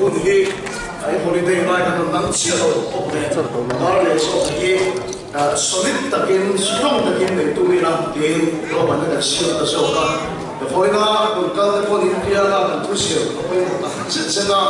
hun hi ai holiday lai kan rawn dang chiah lo bawk nen kar leh zawk hi solid takin strong takin nei tum ila tiin ruahmanna kan siam ta zawk a. Vawiina rawn kal te pawh nin pianga kan thu zir a pawimawh tak zet zet a.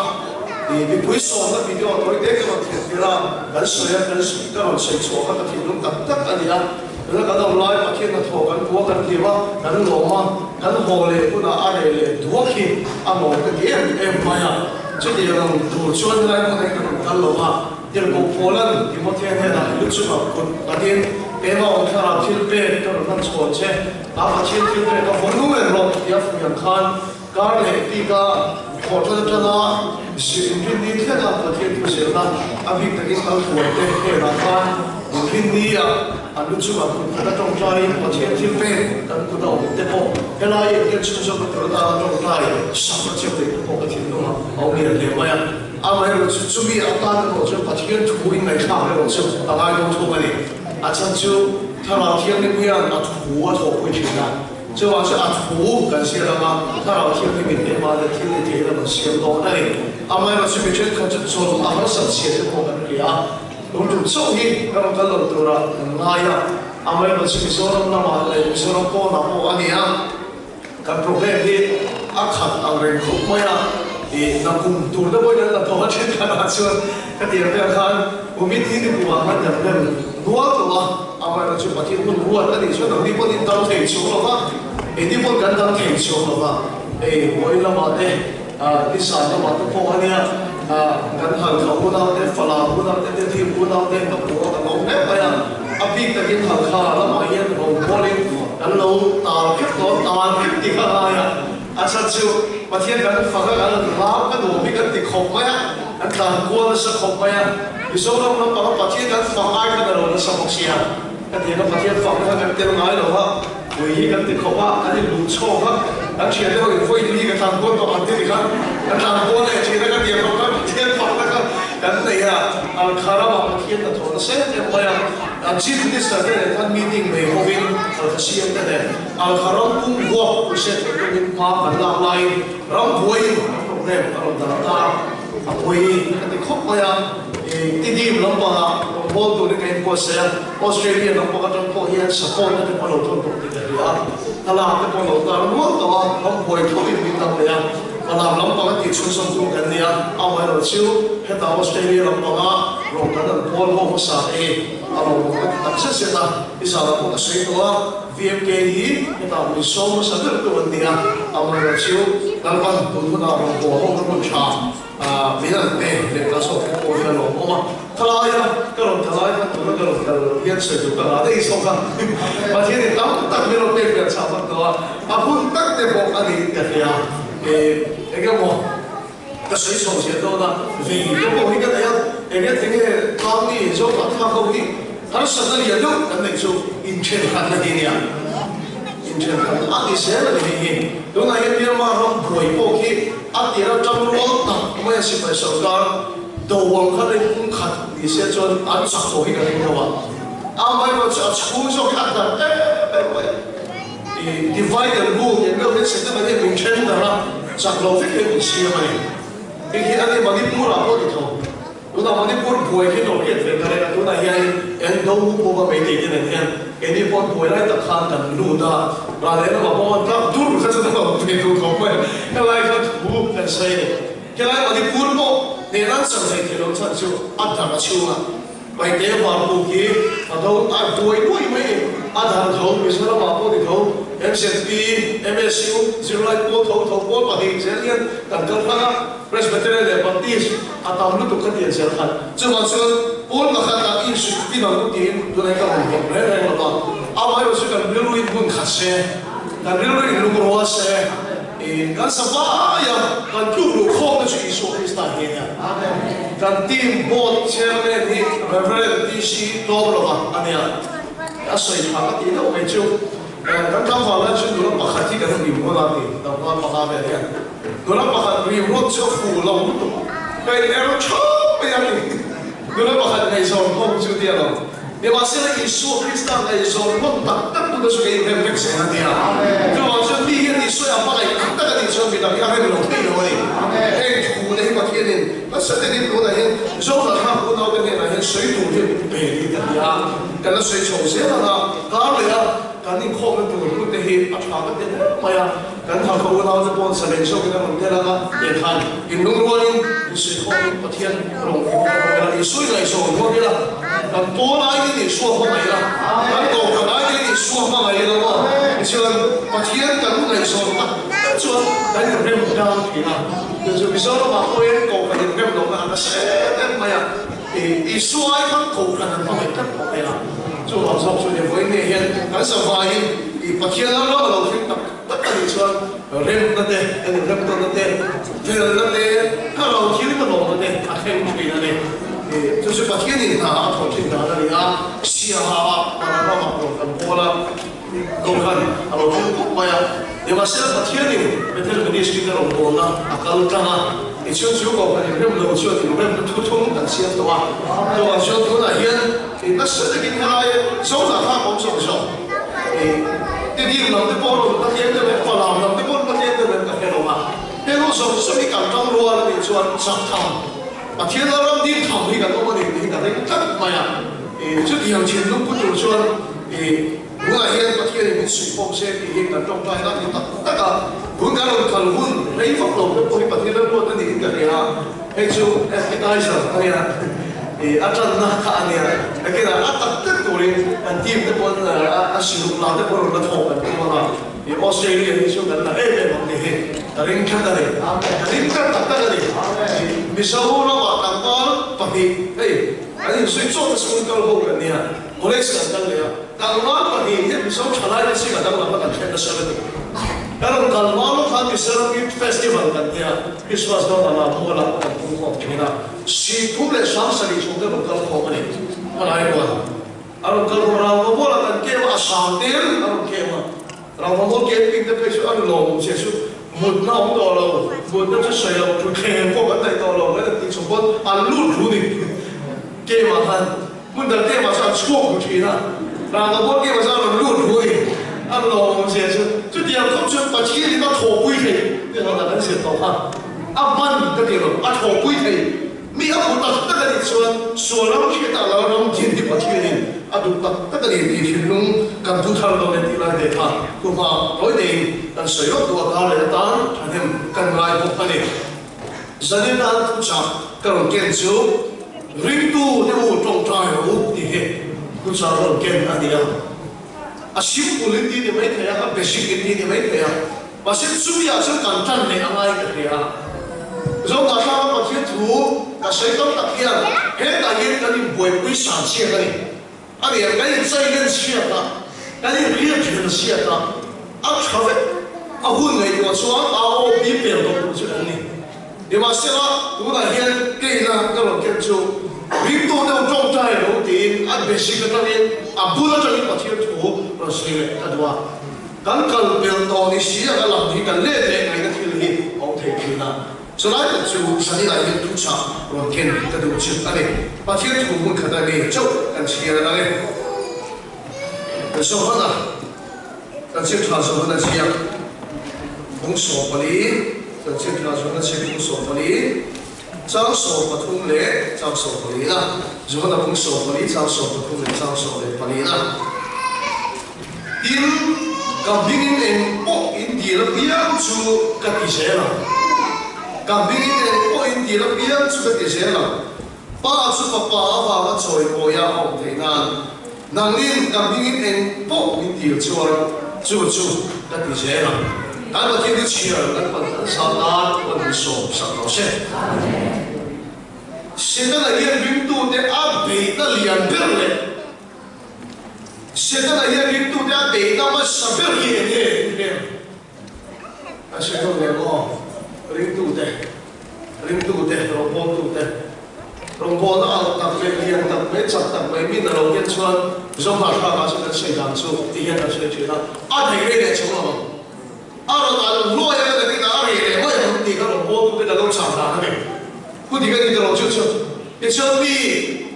Mipui sawmna video tawi te ka rawn thlen tir a, kan sawi a, kan ka rawn sawi chhuah kha ka thinlung tak tak a ni a. Tuna kan awm lai Pathian hnathawh kan hmu a, kan hlim a, kan lawm a, kan haw leh hunah a reh leh duak hi a lawm ka ti em em mai a. Chutiang ang tur chuan helai hmunah hian ka rawn kal lo va, Tirhkoh Paula'n Timothea hnenah i lu chungah kut nghatin, Keimah awm thlarau thil pek ka rawn hman chhawn che, a Pathian thil pek a vawn nung reng rawh tia fui ang khan kar leh bika thawhṭan aṭanga zir inrinni thlenga Pathian thu zirna a bik takin kal thuaite hnenah khan inrinnia an lu chungah kut khat a ṭawngṭaiin Pathian thil pek kan kut a awm te pawh helai ah hian chhunzawmna tur atana ṭawngṭai sak a cheu theih te pawh ka thinlungah a awm lian hle mai a. Amaherawhchu chumi atan erawh chuan Pathian thu inngaihthlak erawh chu a ngaidawm thung a ni. A chhan chu Thlarau Thianghlim hian a thu a thawhpui thin a. Chuvang chu a thu kan siam ang a, Thlarau Thianghlim in keimah leh thil ni theihin a rawn siam dawn a ni. Amaherawhchu chu mi thenkhat chu chawlh a harsat chhia te pawh kan hria a, tun tum chauh hi ka rawn kal lo turah kan ngai a. Amaherawhchu chu Mizoram lamah leh Mizoram pawnah pawh a ni a, kan problem hi a khat ang reng khawp mai a, ih nakum tur te pawhin an la tawh a thenkhatah chuan ka ti ang vel khan kumit hi ni kumah khan kan rem nual tawh a. Amaherawhchu chu Pathian hun ruat a nih chuan nangni pawn in dam thei chhuak lo va, engni pawn kan dam thei chhuak lo va, hei vawiin lamah te, nisa lamah te pawh a nia, kan Halkha unau te, Falam unau te, Tedim unau te ka hmu a, ka lawm hle mai a, a bik takin Halkha lamah hian rawngbawlin kan lo tal khep tawh a, tal khep tih kha a ngai a, a chhan chu Pathian kan fak a, kan ram ka nuam hi kan ti khawp mai a, kan tlan kual nasa khawp mai a. Mizoram lampanga Pathian kan fak ai khan a lo nasa bawk sia. Ka ti ang a, Pathian fakna kha kan tel ngai lo a, pui hi kan ti khawp a, kan inluh chhawk a, kan thiante ho in vawi li ka tlan kual tawh ang ti ti khan ka tlan kual leh thin a, ka ti ang khawp khan Pathian fakna kha kan nei a, Alkha ramah Pathian hnathawh nasa em em mai a, Chief Minister te nen khan meeting nei hovin Alkha CM te nen Alkha ram pum huap crusade nei tumin hma kan lak laiin ram buaiin an problem a rawn darh ta a. A pawi ka ti khawp mai a, i tidim lampangah rawngbâwl turin ka inbuatsaih a, Australia lampang atang pawh hian support na te pawh lo thawn tawh tih ka hria a, thlalak te pawh lo tar nual tawh a, ram buai thovin min dang leh a, thlalak lampang a tih chhunzawm tur kan ni a, amaherawh chu heta Australia lampanga rawn kan an pawl ho hmasa te hi a lawmawm ka ti tak zet zet a, nizanah pawh ka sawi tawh a. VMK hi hetah min sawm hmasa ber tu an ni a, amaherawhchu Lalpan tun hunah rawngbâwl ho ka hmun tha min an pe leh kal zawk te pawh hi a lawmawm a. Thalaia ka rawn thalai khan tuna ka rawn kal hian sawi tur ka ngah daih zawk a, Pathianin tam tak min rawn pek ve chah vak tawh a, a hun tak te pawh a niin ka hria. Eng emaw ka sawi chho zel dawn a, vei te pawh hi ka nei a, enge tinge tlangni Zopa thlak ho hi harsatna lian deuh kan neih chu inthenhranna hi nia, inthenhranna a ti zel a ni hei hi. Tunah hian Myanmar ram buai pawh khi a tir atang rual tak mai a sipai sorkar do ang kha lei pum khat ni se chuan an chak pawh hi ka ring lo a, amaherawhchu a chhung zawk hi a darh em em mai a. I divide and rule tih deuh hian Setana hian min then darh a, chak lo vek hian min siam a ni. Hei hi a ni Manipur ah pawh ni tho. Tunah Manipur buai hi lo hriat ve ta reng a, tunah hian eng do bawk a meitei te nen hian keini pawh buai lai tak khan kan lut a, ral leh lamah pawh an tlak dur kha chu ka lo ve duh khawp mai. Helai kha thu kan sawi a ni. Helai Manipur pawh hnen an chak thei thei lo chhan chu a darh a chhung a. Paite Varpuk hi a do a buai buai mai ni. A dang tho Mizoram ah pawh ni tho MZP, MSU, zirlai pawl tho tho pawl pahnih zel hian kan kal hrang a, Presbyterian leh Baptist a tam lutuk kha tian zel khat. Chuvang chuan pawl pakhat ah insuih tin ang u tiin tunah hian ka rawn vawm reng reng lo va, amaherawh chu kan rilru in hmun khat se, kan rilru in lungrual se, I kan savaia kan tluk luh khawmna chu Isua Krista hi a nia. Kan team board chairman hi Rev. TC Tlawmlova a nia. A sawi tha ka tih deuh mai chu kan tlangval lai chuan nula pakhat hi kan rim rawn a ti, tlangval panga vel hian. Nula pakhat rim rawn chu a fu lo lutuk, ka in er tha mai a ti. Nula pakhat ngaihzawn khawm chu tia lo. Nimahsela Isua Krista ngaihzawn hmang tak tak tute chu kei rem vek zel a nia. Chuvang chuan mi hian Isua a hmangaih tak tak a nih chuan midang hi a rem lo thei lo a ni. Heng thu te hi Pathianin. Nasa takin tunah hian Zohnahthlak unaute hnenah hian sawi tur hi min pe niin ka hria a, kan la sawi chho zel ang a, kar leh a kan inkhawmna tur hun te hi a tha ka ti hle mai a, kan Hakha unaute pawh zalen zawkin a rawn tel ang a, lehkhan inlungrualin insuihkhawmin Pathian rawn i bawk ang ila, Isua ngaihzawn rual ila, kan pawl aiin Isua hmangaih ila, kan kohhran aiin Isua hmangaih ila maw? Tichuan Pathian kan ngaihzawn tak tak chuan kan inrem tlang thin a. Chu chu Mizoramah pawhin kohhran inrem lohna a nasa em em mai a, Isua ai khan kohhran an hmangaih tlat tawh mai a. Chuvang zawk chu ni vawiin hian kan zavaiin Pathian ram a lo thleng tak tak a nih chuan remna te, kan inrem tawnna te, felna te, thlarau thil ka lawmna te a thleng thin a ni. Chu chu Pathianin hna a thawh thin dan a ni a, Siaha ah Paranramah rawn kan bawl a, Kohhran a lo thleng khawp mai a, nimahsela Pathianin Bethel Ministry te rawn bawlna a kal tlang a, tichuan chu Kohhran inrem lo chuan inremna thuthlung kan siam tawh a, chuvang chuan tunah hian nasa takin helai Zohnahthlak awm zawk zawk Tidim lam te pawh rawn la tlem deuh em, Falam lam te pawh rawn la tlem deuh em ka hre lo a, heng ho zawk zawk hi kan tang rual a nih chuan chak tham Pathian ram ding tham hi kan awm a ni tih hi ka ring tlat mai a, chutiang thinlung pu tur chuan I hunah hian Pathianin min suih pawm se tih hi kan tawngtai a ni tak tak a, tun kan rawn kal hun rei vak lo te pawh hi Pathian remruat a niin ka hria a, hei chu appetizer a nia, i a tanna kha a nia, nakinah a tak tak turin kan team te pawn a siluk la te pawh rawn la thawk kan tum ang a, i Australia hi chu kan la em em ang tih hi ka ring tlat a ni, ka ring tlat tak tak a ni, i Mizoramah tlangval pahnih hei an inzui chawt a school kal ho kan nia. College kan kal leh a, tlangval pahnih hian Mizo thalai te zingah danglamna kan thlen nasa lutuk. Kan rawn kal hma lawk khan Mizoram Youth Festival kan tia, Christmas dawn ah Lammualah kan pung khawm thin a, Sihthum leh Sangsarih chhung te rawn kal khawm a ni. Hmanai rual a rawn kal khawm a, Rangvamualah kan kem a, a sang tel a rawn kem a, Rangvamual camping te phei chu a lawmawm zia chu mutna awm tawh lo, mutna chu sawi loh, thutthleng pawh kan daih tawh lo, kan han tih chhung pawn an lut ru ni game ah khan. Hmun dang te mah chuan chhuak ru thin a, rangva bual te mah chuan a rawn lut ru a ni. A lawm zia chu chutiang khawp chuan Pathianin a thawhpui thei tih hlawhna kan zir tawh kha a hman ka ti lo, a thawhpui thei. Mi a hmu tak tak a nih chuan sual ram hriatah lo ram din hi Pathianin a duh tak tak a ni tih thinlung kan pu thar dawn e tih lai ve kha thuhma tawi teiin kan sawi lawk duh a, kar leh atan thahnem kan ngai bawk a ni. Zanin an thuchah ka rawn ken chu Ringtu te u tawngtai rawh u tih hi thuchah rawn ken a ni a. A simple in tih ni mai thei a, a basic in tih ni mai thei a, mahse chumi ah chuan kan tan leh a ngai ka hria a. Zohnahthlaka Pathian thu ka sawi tam tak hian hetah hian kan inbuaipui san chhiat a ni. A ni a, kan inchailen chhiat a, kan inriat then chhiat a, a tha vek. A hun ngaihtuah chuan a aw bi pel tawh tur chu kan ni. Nimahsela, tunah hian keina ka rawn ken chu ringtu deuh tawngtai lo tiin a basic atangin, a bul atangin Pathian thu rawn sawi leh ka duh a. Kan kal pel tawh ni si a ka lam hi kan let leh ngaihna thil hi a awm thei thin a. Chulai tak chu Sanila hian thuchah rawn ken ka duh chu a ni. Pathian thu hmun khat a mi chauh kan chhiar a ni. Johana, kan chhiat tha Johana ziak bung 14, kan chhiat tha Johana ziak bung 14, chang 13 leh chang 14 na, Johana bung 14, chang 13 leh chang 14 na. Tin, ka hmingin eng pawh in dil apiang chu ka ti zel ang. Ka hmingin eng pawh in dil apiang chu ka ti zel ang. Pa chu Fapa avanga chawi pawia a awm theih nan, nangin ka hmingin eng pawh min dil chuan chu chu ka ti zel ang. Kan Pathian hi chhiar kan pan kan zat nan kan insawmsak lo se. Setana hian ringtute a beihna lian ber leh Setana hian ringtute a beihna hmasa ber hi eng nge tih vel a hre deuh leh maw? Ringtute, ringtute, rawngbawltute, rawngbawlna alh tak leh lian tak mai, chak tak mai min a lo ken chuan Zohma thlakah chuan kan sawi dan chu ti hian kan sawi thin a, a thei rei leh chho lo ang. A rawn alh hluai a, nakinah a rei leh mai ang tih kha rawngbawltute kan lo cham dan a ni. Pu dik a ni ta lo chu chu. Tichuan mi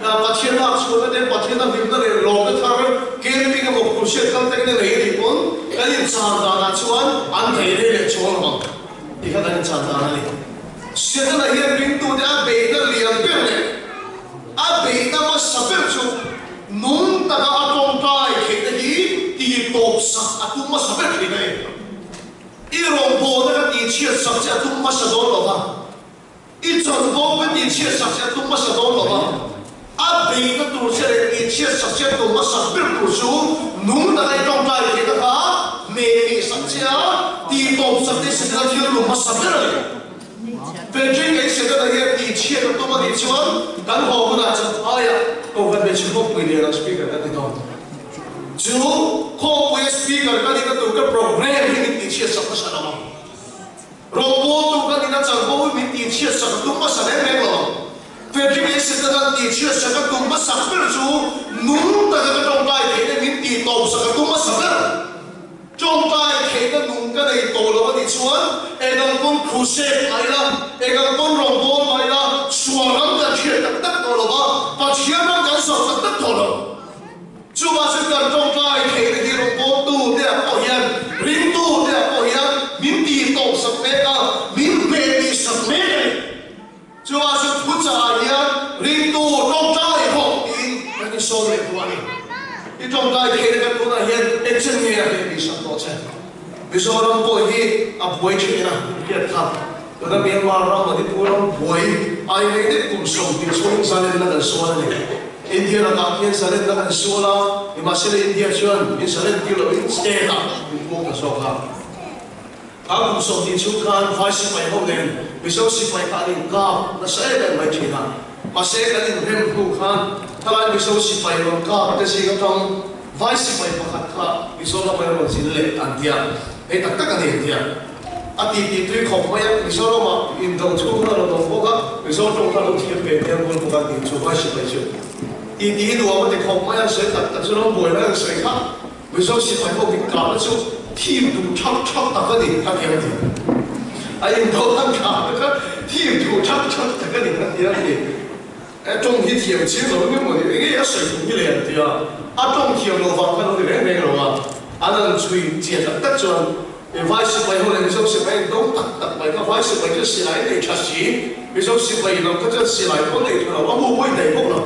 Pathian lak chhuahna te, Pathian a hlimna leh lawmna thar camping emaw crusade kal takin a nei a nih pawn kan inchan danah chuan an thei rei leh chuang lo ang tih kha kan inchan dan a ni. Setana hian ringtute a beihna ber chu nung taka a tawngtai theihna hi titawp sak a tum hmasa ber thin a ni. I rawngbawlna ka tihchhiat sak che a tum hmasa dawn lo va, i chanvo ka tihchhiat sak che a tum hmasa dawn lo va, a beihna tur che leh tihchhiat sak che a tum hmasa ber tur chu nung taka i tawngtai theihna kha hmeh sak che a titawp sak te Setana thil tum hmasa ber a ni. Patrick ei Setana hian tihchhiat a tum a nih chuan kan haw hunah Champhaiah Kohhran Hmeichhe Khawpui lian ang Speaker kan ti dawn. Chu Khawpuia Speaker ka nihna tur ka program hi min tihchhiat sak hmasa lo ang. Rawngbawltu ka nihna chanvo hi min tihchhiat sak a tum hmasa reng reng lo ang. Patrick ei Setana'n tihchhiat sak a tum hmasak ber chu nung taka ka tawngtai theihna min tihtawp sak a tum hmasa ber. Tawngtai theihna nung ka nei tawh lo a nih chuan engang pawn crusade mai la, engang pawn rawngbâwl mai la, sual ram kan hriat tak tak tawh lo va, Pathian ram kan zawh tak tak tawh lo. Chuvah chuan kan tawngtai theihna hi rawngbâwltu te ah pawh hian, ringtu te ah pawh hian min tih tawp sak mek a, min hmeh tih sak mek a ni. Chuvah chuan thuchah ah hian ringtu tawngtai hawk tiin kan insawn leh duh a ni. I tawngtai theihna kan tunah hian engchen nge a hleh tih sak tawh che. Mizoram pawh hi a buai thin a hriat kha. Tuna Myanmar ram Manipur ram buai ai ngei deuh kum 20 chhung zalenna kan sual a ni. India lakah khian zalenna kan sual a, nimahsela India chuan min zalen tir loin state ah min puk ta zawk a. Kha kum 20 chhung khan vai sipai ho nen Mizo sipai kha an inkap nasa em em mai thin a. Mahse kan inrem hnu khan thalai Mizo sipai rawn kap te zing atang vai sipai pakhat kha Mizoram a rawn zin leh an tia. Hei tak tak a ni an tia. A ti ti tui khawp mai a, Mizoram ah indo chhung kha a rawn awm bawk a, Mizo tawng kha a lo thiam ve hmel bawk bawk a tih chu vai sipai chu ti ti hi nuam a ti khawp mai a, sawi tak tak chu ram buai lai an sawi kha. Mizo sipai ho min kahna chu thim duh thak thak tak a ni a ti a ti. A indo an kahna kha thim duh thak thak tak a ni a ti a ti. E tawng hi thiam chiang lo emaw ni enge a sawi tum hi le an ti a. A tawng thiam loh vang khan lo ni reng reng lo a. An han chhui chiah tak tak chuan e vai sipai ho leh Mizo sipai an do tak tak mai kha vai sipai chu silai an nei tha si. Mizo sipai lam kha chuan silai pawh an nei tha lo a mu pawh in daih bawk lo.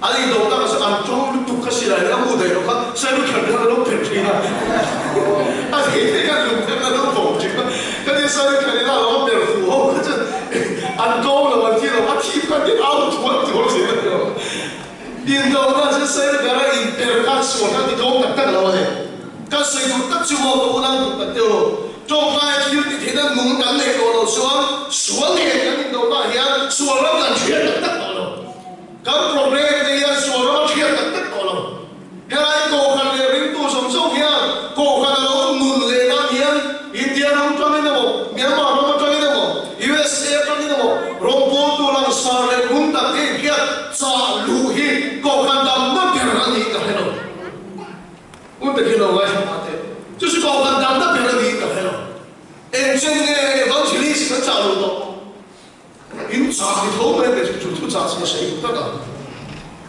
An indawh tak a chu an tawng lutuk kha silai leh a mu daih lo kha Sailu kher khan a lo phet thin a, a thei thei khan lung kher khan a lo vawm thin a, ka tia Sailu kher ina a lo a per fu ho kha chuan an tawng lo an thi lo a thip khan tin au tuar tuar zel a ni lo. Indawhna chu Sailu kher a inper khan sual khan ti tlawm tak tak lo a ni. Kan sawi duh tak chu maw ka unau duh tak te u, tawngtai thil ti theihna nung kan neih tawh loh chuan sual nen kan indawhnaah hian sual ram kan hriat tak tak tawh lo. Kan problem te hian sual ram a thiat tak tak tawh lo. Helai Kohhran leh ringtu zawng zawng hian Kohhran a lo nun leh nan hian India ram tangin emaw, Myanmar ram atangin emaw, USA atangin emaw rawngbawltu langsar leh nung tak te hian chah luh hi Kohhran damna ber a nih ka hre lo. Hun takin lo ngaithla ta teh. Chu chu Kohhran damna ber a nih ka hre lo. Engchen nge evangelist kan chah luh tawh? In chah ni tho mai te chu thu chah chu ka sawi duh tak ang.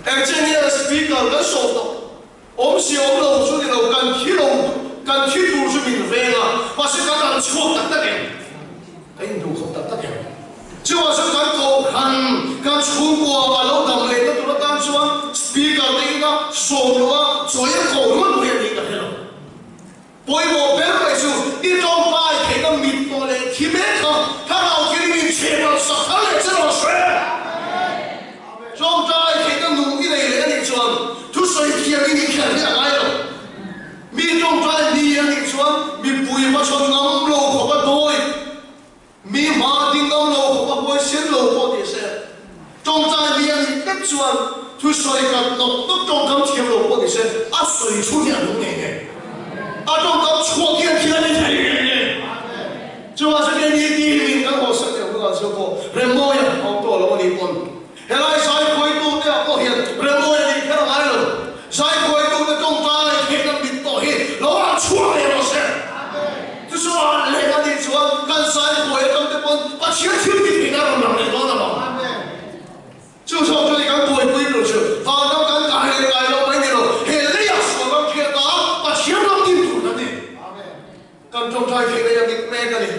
Engchen nge speaker kan sawm tawh? Awmzia awm lo chu ni lo, kan thi lo, kan thi tur chu min veng a, mahse kan ran chhuak tak tak em? Ka induh khawp tak tak em? Chuvang chuan kan kohhran, kan chhungkua a lo dam lehna tur atan chuan speaker te ina sawm lo a, chawi a koh ringawt mai a nih ka hre lo. Pawimawh ber mai chu i tawngtai theihna mit tawh leh thi mek kha thlarau thil in chhehral sak thar leh che rawh se. Tawngtai theihna nung i nei leh a nih chuan thusawi thiam i nih kher hi a ngai lo. Mi tawngtai ni a nih chuan mipui hmachhawn ngam lo khawp a dawi. Mi hma ding ngam lo khawp a huaisen lo pawh ni se, tawngtai mi a nih vek chuan thusawi kat nawk nawk tawngkam thiam lo pawh ni se, a sawi chhun hi a nung ngei ngei. A tawngkam chhuak hian thil a ni thei ngei ngei. Chuvang chuan keini tih min kan haw sak deuh hunah chuan pawh Remmawi a awm tawh lo a nih pawn helai zaikhuaitute ah pawh hian Remmawi a nih kher a ngai lo. Zaikhuaitute tawngtai theihna mit tawh hi lo rawn chhuak leh rawh se. Chuchuan leh a nih chuan kan zaikhuai atang te pawn Pathian thil ti theihna a rawn lang leh dawn a lo. Chu zawk chu ni kan buaipui tur chu vanram kan kai leh kai lo mai ni lo, he leiah sual ram hriat a Pathian ram din tur kan ni. Kan tawngtai theih leh a mit mek a ni.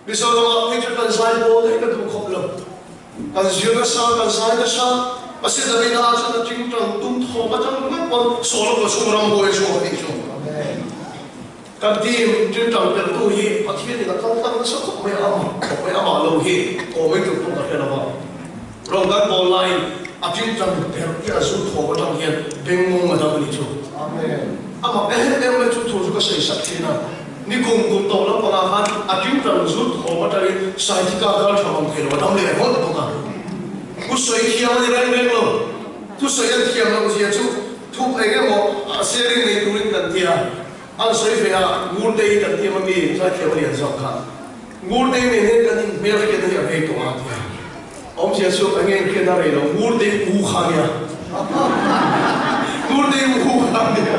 Mizoramah phei chu kan zai bawl theih ka duh khawp lo. Kan zir nasa, kan zai nasa. Mahse Davida chuan a tingtang tum thawm atang ringawt pawn Saul-a kaw chhung ram buai a chhuak tih chu kan team tingtang pertu hi Pathianin a kal tlang nasa khawp mai a, amah khawp mai amah lo hi aw mai tur pawh ka hre lo va. Rawng kan bawl laiin a tingtang per hi a zu thawm atang hian bengngawng a dam a ni chu. Amah em em mai chu thu chu ka sawi sak thin a. Ni kum kum tawh lampangah khan a tingtang zu thawm atangin Saitika kal tha mang thei lo a dam leh ngawt bawk a. Thu sawi thiam a ni reng reng lo. Thu sawi an thiam loh zia chu thu eng emaw a sharing nei turin kan ti a. An sawi ve a, Ngurtei kan ti a mi zaithiam a lian zawk kha. Ngurtei nen hian kan inhmel hriat hi a rei tawh a ti a. Awmzia chu eng nge inhriat a rei lo, Ngurtei u kha nia. Ngurtei u kha nia.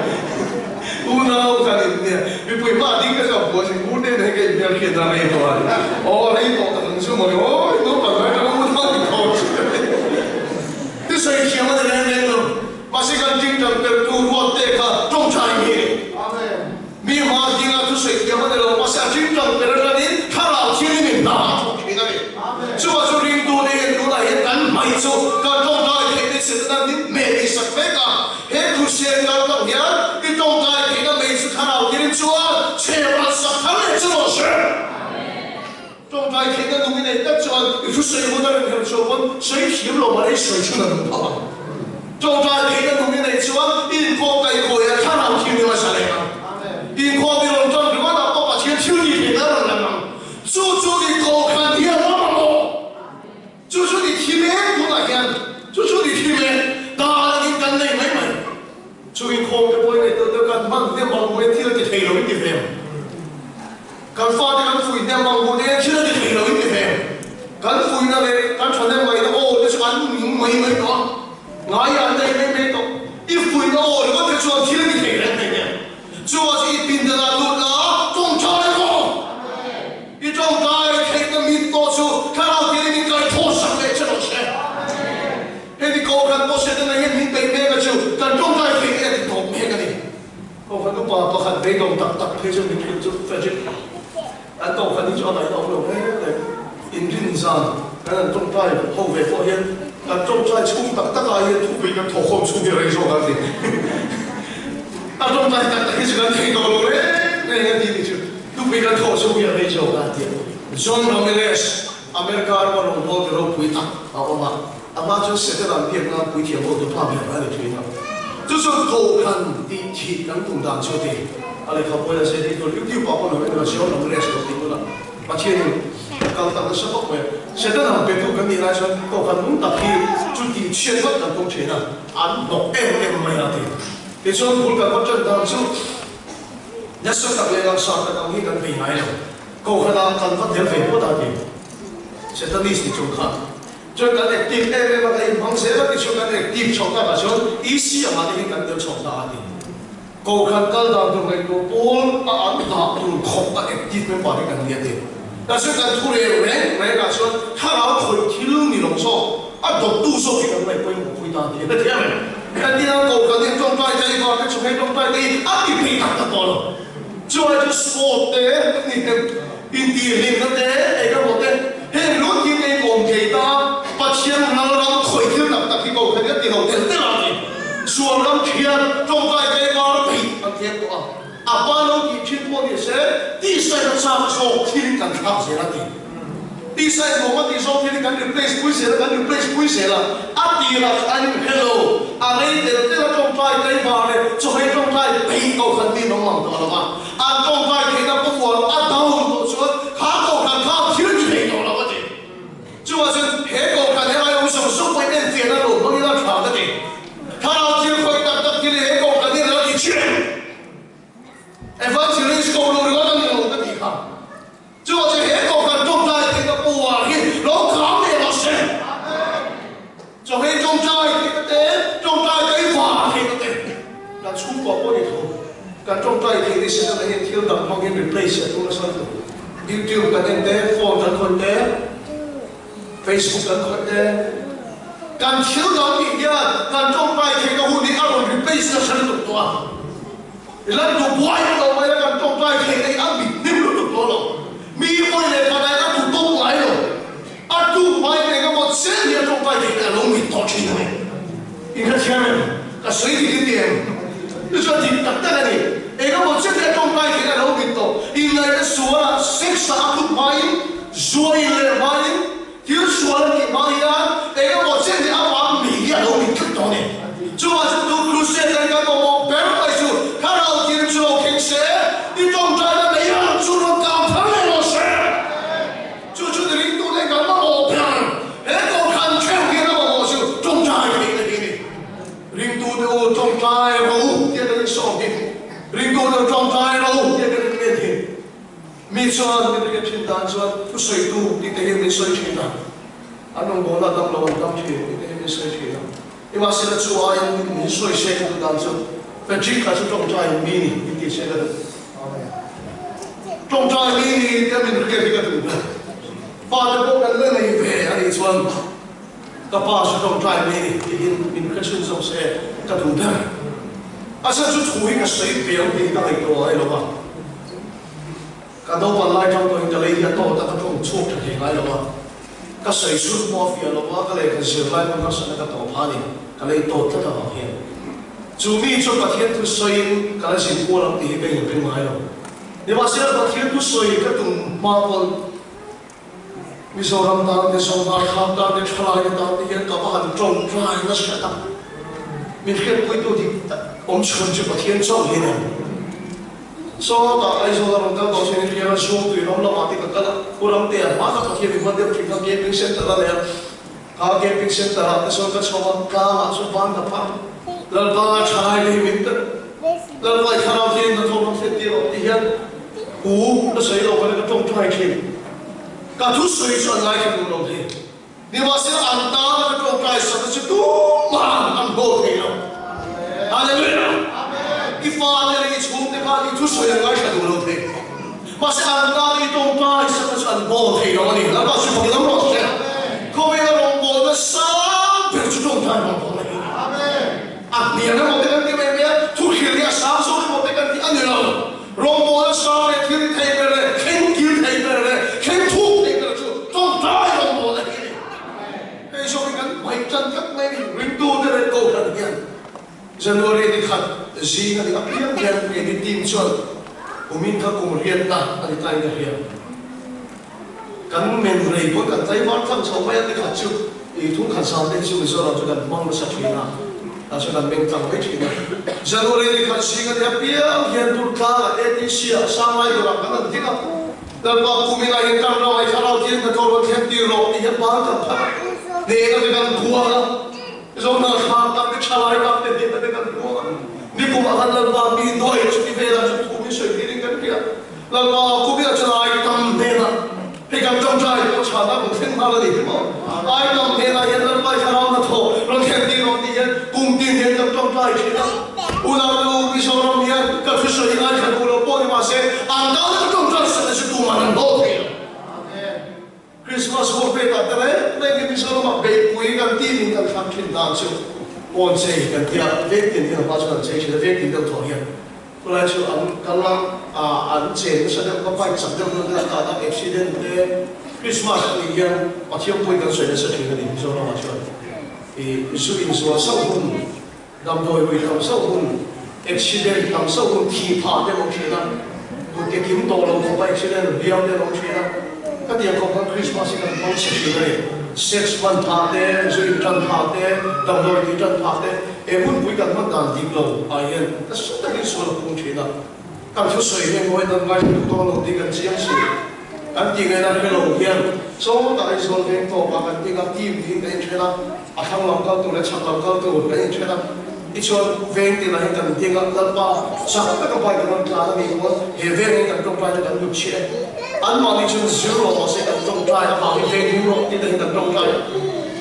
Unau kan in nia. Mipui hma ding te chu a buai sin, Ngurtei nen hian ka inhmel hriat a rei tawh a ti. Aw rei tawh tak ang chu mawle, awi naupang lai atanga unau in tawh chu ka ti. Thusawi thiam a ni reng reng lo. Mahse kan tingtang pertu ruatte kha tawngtai hi. Mi hma dinga thusawi thiam a ni lo, mahse a tingtang per atangin thlarau thiangin in hna a thawk thin a ni. Chuvah chu ringtu te hian tunah hian kan hmaih chu kan tawngtai theih te Setana min hmeh tih sak vek a, he Krusian kal tawh hian i tawngtai theihna mei chu thlarau thiangin chuan chhep an sak thar leh chu rawh se. Tawngtai theihna nung i neih tak chuan i thusawi hun a rawn herh chhuah pawn sawi thiam lo mahni sawi chhun a nung phah ang. Tawngtai theihna nung i neih chuan i inkhawm kaihkawi a thlarau thianghlim a sa leh ang. Inkhawm i rawn tan ringawt ah pawh Pathian thil tih theihna a rawn lang ang. Chu chu ni kohhran hian ram a maw? Chu chu ni thi mek tunah hian chu chu ni thi mek dan angin kan nei mai mai. Chu inkhawm te pawhin ei deuh deuh kan hman hnem ang hmuh in thil a ti thei lo in ti ve ang. Kan fate kan fuih hnem ang hmuh te hian thil a ti thei lo in ti ve ang. Kan fuihna leh kan thahnem ngaihna aw te chu an ning mai mai tawh a, ngai an nei mai mai tawh. I fuihna aw ringawt te chuan thil a ti thei reng mai nen. Chuvah chu i pindan ah lut la, tawngtai rawh. I tawngtai theihna mit pawh chu thlarau thian in kaihthawh sak leh che rawh se. Hemi Kohhran pawh Setana hian min peih mek a chu kan tawngtai thei nge a ti tawp mek a ni. Kohhran upa pakhat beidawng tak tak phei chu min hrilh chu Frederick an Kohhran hi chu a ngaihna awm lo hle mai. Inrin zan kan han tawngtai ho ve pawh hian kan tawngtai chhung tak tak ah hian thupui kan thawhkhawm chhung hi a rei zawk a ti. A tawngtai tak tak hi chu kan thei tawh lo reng reng a ti ni chu thupui kan thawh chhung hi a rei zawk a ti. John Ramirez America rama rawngbawltu ropui tak a awm a. Amah chu Setana biakna puithiam ho tu pa ber a ni thin a. Chu chu Kohhran tih thih kan tum dan chu a ti. A lehkha pawhin a zir tur YouTube ah pawh lo en ila Zion Ramirez lo tih hunah Pathianin a kal tak nasa khawp mai a. Setana betu kan nih lai chuan Kohhran nung tak hi chu tih chhiat vat kan tum thin a, an hnawk em em mai a ti. Tichuan bul kan va tan dan chu nasa tak leh langsar tak ang hi kan vei ngai lo. Kohhranah kan va tel ve phawt a ti. Setanist ni chung khan. Chuan kan active em em a, kan inhmang zel a tichuan kan active chho tak ah chuan EC angah te hian kan tel chho ta a ni. Kohhran kal dan tur ngaihtuah pawl a an dah tur khawp a active member hi kan ni a ti. Tah chuan kan thu rel reng reng ah chuan thlarau khawih thil ni lo zawk, a dawttu zawk hi kan ngaihpawimawh pui ta a ti. Hetiang em? Kan tina kohhran hi tawngtai te i vang te chawhmeh tawngtai te hi a ti phei tak tak tawh lo. Chuai chu sport te ni em? Intihhlimna te, engemaw te, heng lut hi ei kawm thei ta, Pathian ral ram khawih thil tak tak hi ko khan a ti lo tel tel a ni. Sual ram thian tawngtai te var peih an thleng tawh a, a pa lo tih thin pawh ni se, tihsaina chak zawk thil in kan thlak zel a ti. Tihsain nuam a tih zawk thil in kan replace pui zel a, kan replace pui zel a, a tirah chuan an inhre lo, a rei tel tel a tawngtai te var leh chawhmeh tawngtai peih ko khan mi an awm ang tawh lo va. An tawngtai theihna pawh a down tawh chuan kha kohhran kha thil ti thei tawh lo a ti. Chuvah chuan he kohhran he aiawm zawng zawng pawhin enfiahna lo hmangin a tha ka ti. Thlarau thil khawih tak tak thil hi he kohhran hian a lo ti chiah em? Evangelist ko lo ringawt a ni lo ka tih kha. Chuvah chuan he kohhran tawngtai theihna pawh hi lo kham leh rawh se. Chawhmeh tawngtai theihna te, tawngtai taivar theihna te, kan chhungkua pawh ni tho. Kan tawngtai theih ni Setana hian thil dang hmangin replace a tum nasa lutuk. YouTube kan en te, phone kan khawih te, Facebook kan khawih te, kan thil dang tih hian kan tawngtai theihna hun hi a rawn replace nasa lutuk tawh a. I lan duh buai lo mai a, kan tawngtai theihna hi a mit hnim lutuk tawh lo. Mi vawi leh panai a duh tawk ngai lo. A tuk hmai eng emaw chen hi a tawngtai theihna a lo mit tawh thin a ni. Ka sawi dik in ti em? Chu chuan dik tak tak a ni. Eng emaw chiah hi a tawngtai theihna a lo dik tawh. Inngaihna sualah sex-ah a kut hmain, zua in leh hmain, thil sual a tih hma hian eng emaw chiah hi amah mi hi a lo dik tlat tawh a ni. Chuvang chu tu crusade hian kan mamawh ber mai chu thlarau thiam chu lo thleng se, i tawngtaina mai ang chu rawn kang thar leh rawh se. Chu chu ni ringtu leh kan mamawh ber, he kohhran theuh hian a mamawh chu tawngtai theihna hi a ni. Ringtute u tawngtai rawh u tia kan insawm hi, ringtute u tawngtai rawh u tia kan inngen hi. Mi chuan min hriat thin dan chuan thusawitu tih te hian min sawi thin a, an rawngbawlna dam lo an dam thin tih te hian min sawi thin a. Nimahsela chu aiin min sawi se ka duh dan chu Patrick kha chu tawngtai mi ni min ti se ka duh. Tawngtai mi ni tia min hriat hi ka duh ber. Fate pawh kan la nei ve a nih chuan ka pa chu tawngtai mi ni tiin min hre chhun zawk se ka duh ber. A chhan chu thu hi ka sawi ve ang tih hi ka ngaihtuah ngai lo va. Ka naupan lai tang pawhin ka lei hi a tawt a, ka tawng chhuak tha thei ngai lo a. Ka sawi chhun pawh a fiah lo a, ka lehkha zir lai pawn harsatna ka tawh phah a ni, ka lei tawt tlat avang hian. Chu mi chuan Pathian thu sawiin ka la zin kual ang tih hi ka inring ngai lo. Nimahsela Pathian thu sawi ka tum hma pawn Mizoram tan te, Zohnar thlam tan te, Thalaite tan te hian ka va han tawngtai nasa tak. Min hriatpuitu dik tak awm chhun chu Pathian chauh hi a ni. Sawtah Aizawl a rawn kal tawh thin in hriat a, Zuangtui ram lamah te ka kal a, Pu Ramtea hmana Pathian in hman deuh thin kha Camping Centre a nei a, kha Camping Centre ah te chuan ka chho a, tlangah chuan van ka phar a, Lalpa thalai te hi min pe rawh, Lalpa i thlarau hian hnathawh ram thlen tir rawh ti hian hu ka sawi lo ka tawngtai thin, ka thusawi chu an ngaithla duh lo thei. Nimahsela an tana ka tawngtai sakna chu tumah an hlawh thei lo. Hallelujah! I fate leh i chhungte khan i thusawi an ngaithla duh lo thei. Mahse an tana i tawngtai sakna chu an hlawh thei lo a ni. Lalpa chu fak lam rawh se. Khawvela rawngbawlna sang ber chu tawngtai rawngbawlna hi a ni. A hnial emaw te kan ti mai mai a, thuhrilh hi a sang zawk emaw te kan ti a ni lo. Rawngbawlna sang leh thil thei ber leh thleng kil thei ber leh thleng thuk thei ber chu tawngtai rawngbawlna hi a ni. Hei zawk hi kan hmaih tan tlat mai a ni. Ringtute leh Kohhran hian January ni khat zing a ni apiang hian keini team chuan kumin kha kum riatna a ni tain ka hria. Kan men rei pawn kan tlaivar tlang chho mai a, ni khat chu i thung khat zan te hi chu Mizoram chu kan hmang nasa thin a, tah chuan kan meng tlang mai thin a. January ni khat zing a ni apiang hian Durtlangah ATC ah Sanglai dawrah kan han ding a, Lalpa kumin ah hian kan ram ah i thlarau thian hnathawh rawn thlen tir rawh tih hian ban kan phar a, hnehna te kan buang a, Mizoram thlak tak te thalai tak te hnehna te kan buang a, nikum ah khan Lalpa mi nuai chuti velah chu thu min sawi tirin kan hria. Lalpa khawpia chuan ai tam hnenah hei kan tawngtai pawh chhana rawn thleng nghal a ni hi maw? Ai tam hnenah hian Lalpa i thlarau hnathawh rawn thlen tir rawh tih hian kum tin hian kan tawngtai thin a. Unau Mizoram hian ka thusawi hi ngaithla duh lo pawh ni mahse an tana ka tawngtai sat na chu tuman an hlawh thei lo. Christmas hual pekah te reng reng hi Mizoramah beihpui kan team in kan thlang thin dan chu pawn chei kan tia veng tin hian a hma chuan an chei thin a, veng tin deuh thawh hian khulai chu an kal a, an chen nasa deuh kha bike chak deuh deuh te an tan a, accident te Christmas a nih hian Pathian pawhin kan sawi nasa thin a ni Mizoramah chuan i zu inzual sauh hun Damdawi rui tam sauh hun, accident tam sauh hun, thi phah te an awm thin a, kut ke kim tawh lo khawpa accident hliam te an awm thin a, ka tiang khawp khan Christmas hi kan hmang chhe thin a ni. Sex hman phah te, zu in tan phah te, damdawi tih tan phah te, he hunpui kan hman dan dik lo ah hian nasa takin sual a pung thin a. Kan thusawi hi ngawi dan ngai duh dawn lo tih kan chiang si. Kan tih ngaihna hre lo hian chaw tak Aizawl veng tawpah kan ding a, team tiin kan inthen a, a thlang lam kal tur leh chhak lam kal tur kan inthen a. Tichuan veng tinah hian kan ding a, Lalpa chak taka bike rawn tlan a nih pawn he vengin kan tawngtai chu kan lut chhiah e. Anmahni chuan zir rawh mahse kan tawngtai avangin veng him rawh tih te hian kan tawngtai a.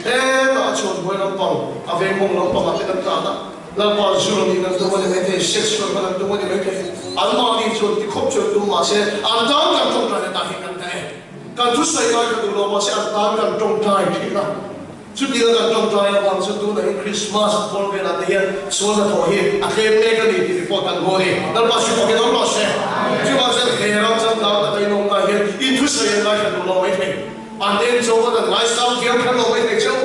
Hetah chuan hnuai lampang a veng mawng lampangah te kan tlan a. Lalpa zu rawh nih kan tum a ni maithei, sex rawh kan tum a ni maithei. Anmahni chuan ti khawp chuan tum mahse an tan kan tawngtai na tah hi kan ta e. Kan thusawi ngai ka duh lo mahse an tan kan tawngtai thin a. Chutia kan tawngtai avang chuan tunah hian Christmas pawl velah te hian sual hnathawh hi a tlem mek a ni tih report kan hmu a ni. Lalpa hri bawkin awm rawh se. Chuvang chuan he ram changkang taka in awm lai hian in thusawi an ngaithla duh lo maithei. An en zawk a kan ngaisang thiam kher lo maithei cheu.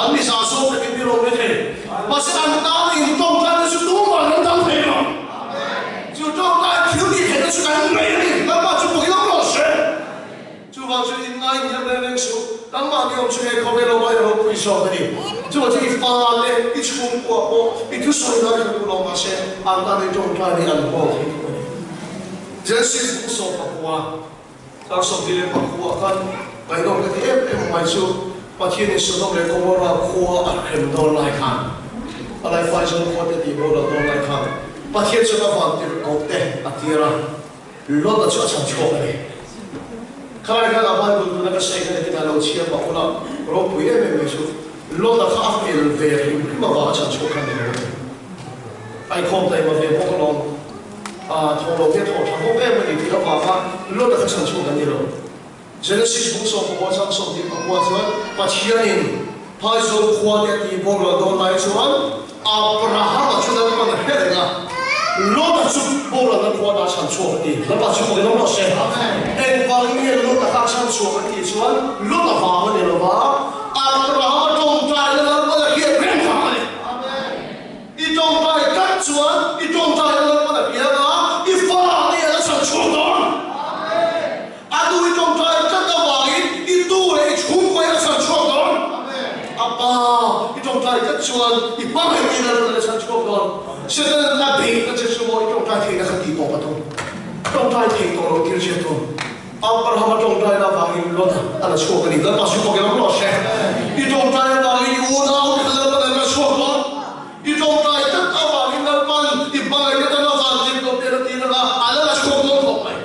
An ni zah zawk takin ni lo maithei. Mahse an tan in. ropui zawk a ni. Chuvang chu i fate, i chhungkua pawh i thusawi lai hre duh lo mahse an tan i tawngtai hi an hlawk thei thung a ni. Genesis bung 14, tlang 24 ah khan ngaihnawm ka ti em em mai chu Pathianin Sodom leh Gomorrah khua a hrem dawn lai khan, a laifai zawn khua te tih boral dawn lai khan Pathian chuan a vantirhkoh te a tir a, Lot-a chu a chhan chhuak a ni. Khalai khan a Bible tuna ka sawi kha nitin a lo chhiar pah ula, ropui em em mai chu Lot-a kha a fel ve hrim hrim avang a chhan chhuak kha ni lo a ni. A inkhawm taima ve bawk alawm, a thaw lo hian thaw tha bawk em a ni tih avanga Lot-a kha chhan chhuak an ni lo. Genesis bung 19 chang 24 chuan Pathianin Phaizawl khua te a tih boral dawn lai chuan Abrahama chu Lalpan a hre reng a, Lota chu boralna khua ata chhan chhuak a ti. Lalpa chu fak in awm rawh se. Engvangin nge Lota kha chhan chhuak a tih chuan Lota vang a ni lo va, Abrahama tawngtaina Lalpan a hriat reng vang a ni. I tawngtai tlat chuan i tawngtaina Lalpan a hria a, i fa nih a la chhan chhuak dawn. A nu i tawngtai tlat avangin i tu leh i chhungkaw in a chhan chhuak dawn. A pa i tawngtai tlat chuan i hmangaih tiin a rawn la chhan chhuak dawn. Satan a beihna che chu maw i tawngtai theihna kha tih tawp a tum. Tawngtai thei tawh lo thil che tum. Abraham a tawngtaina avangin Lot a la chhuak a ni. Lalpa chu fak emaw rawh se. I tawngtai avangin i unau te kha Lalpan an la chhuak dawn. I tawngtai tlat avangin Lalpan i hmangaihna tan a van tir tawh te a la ti reng a, a la la chhuak dawn khawp mai.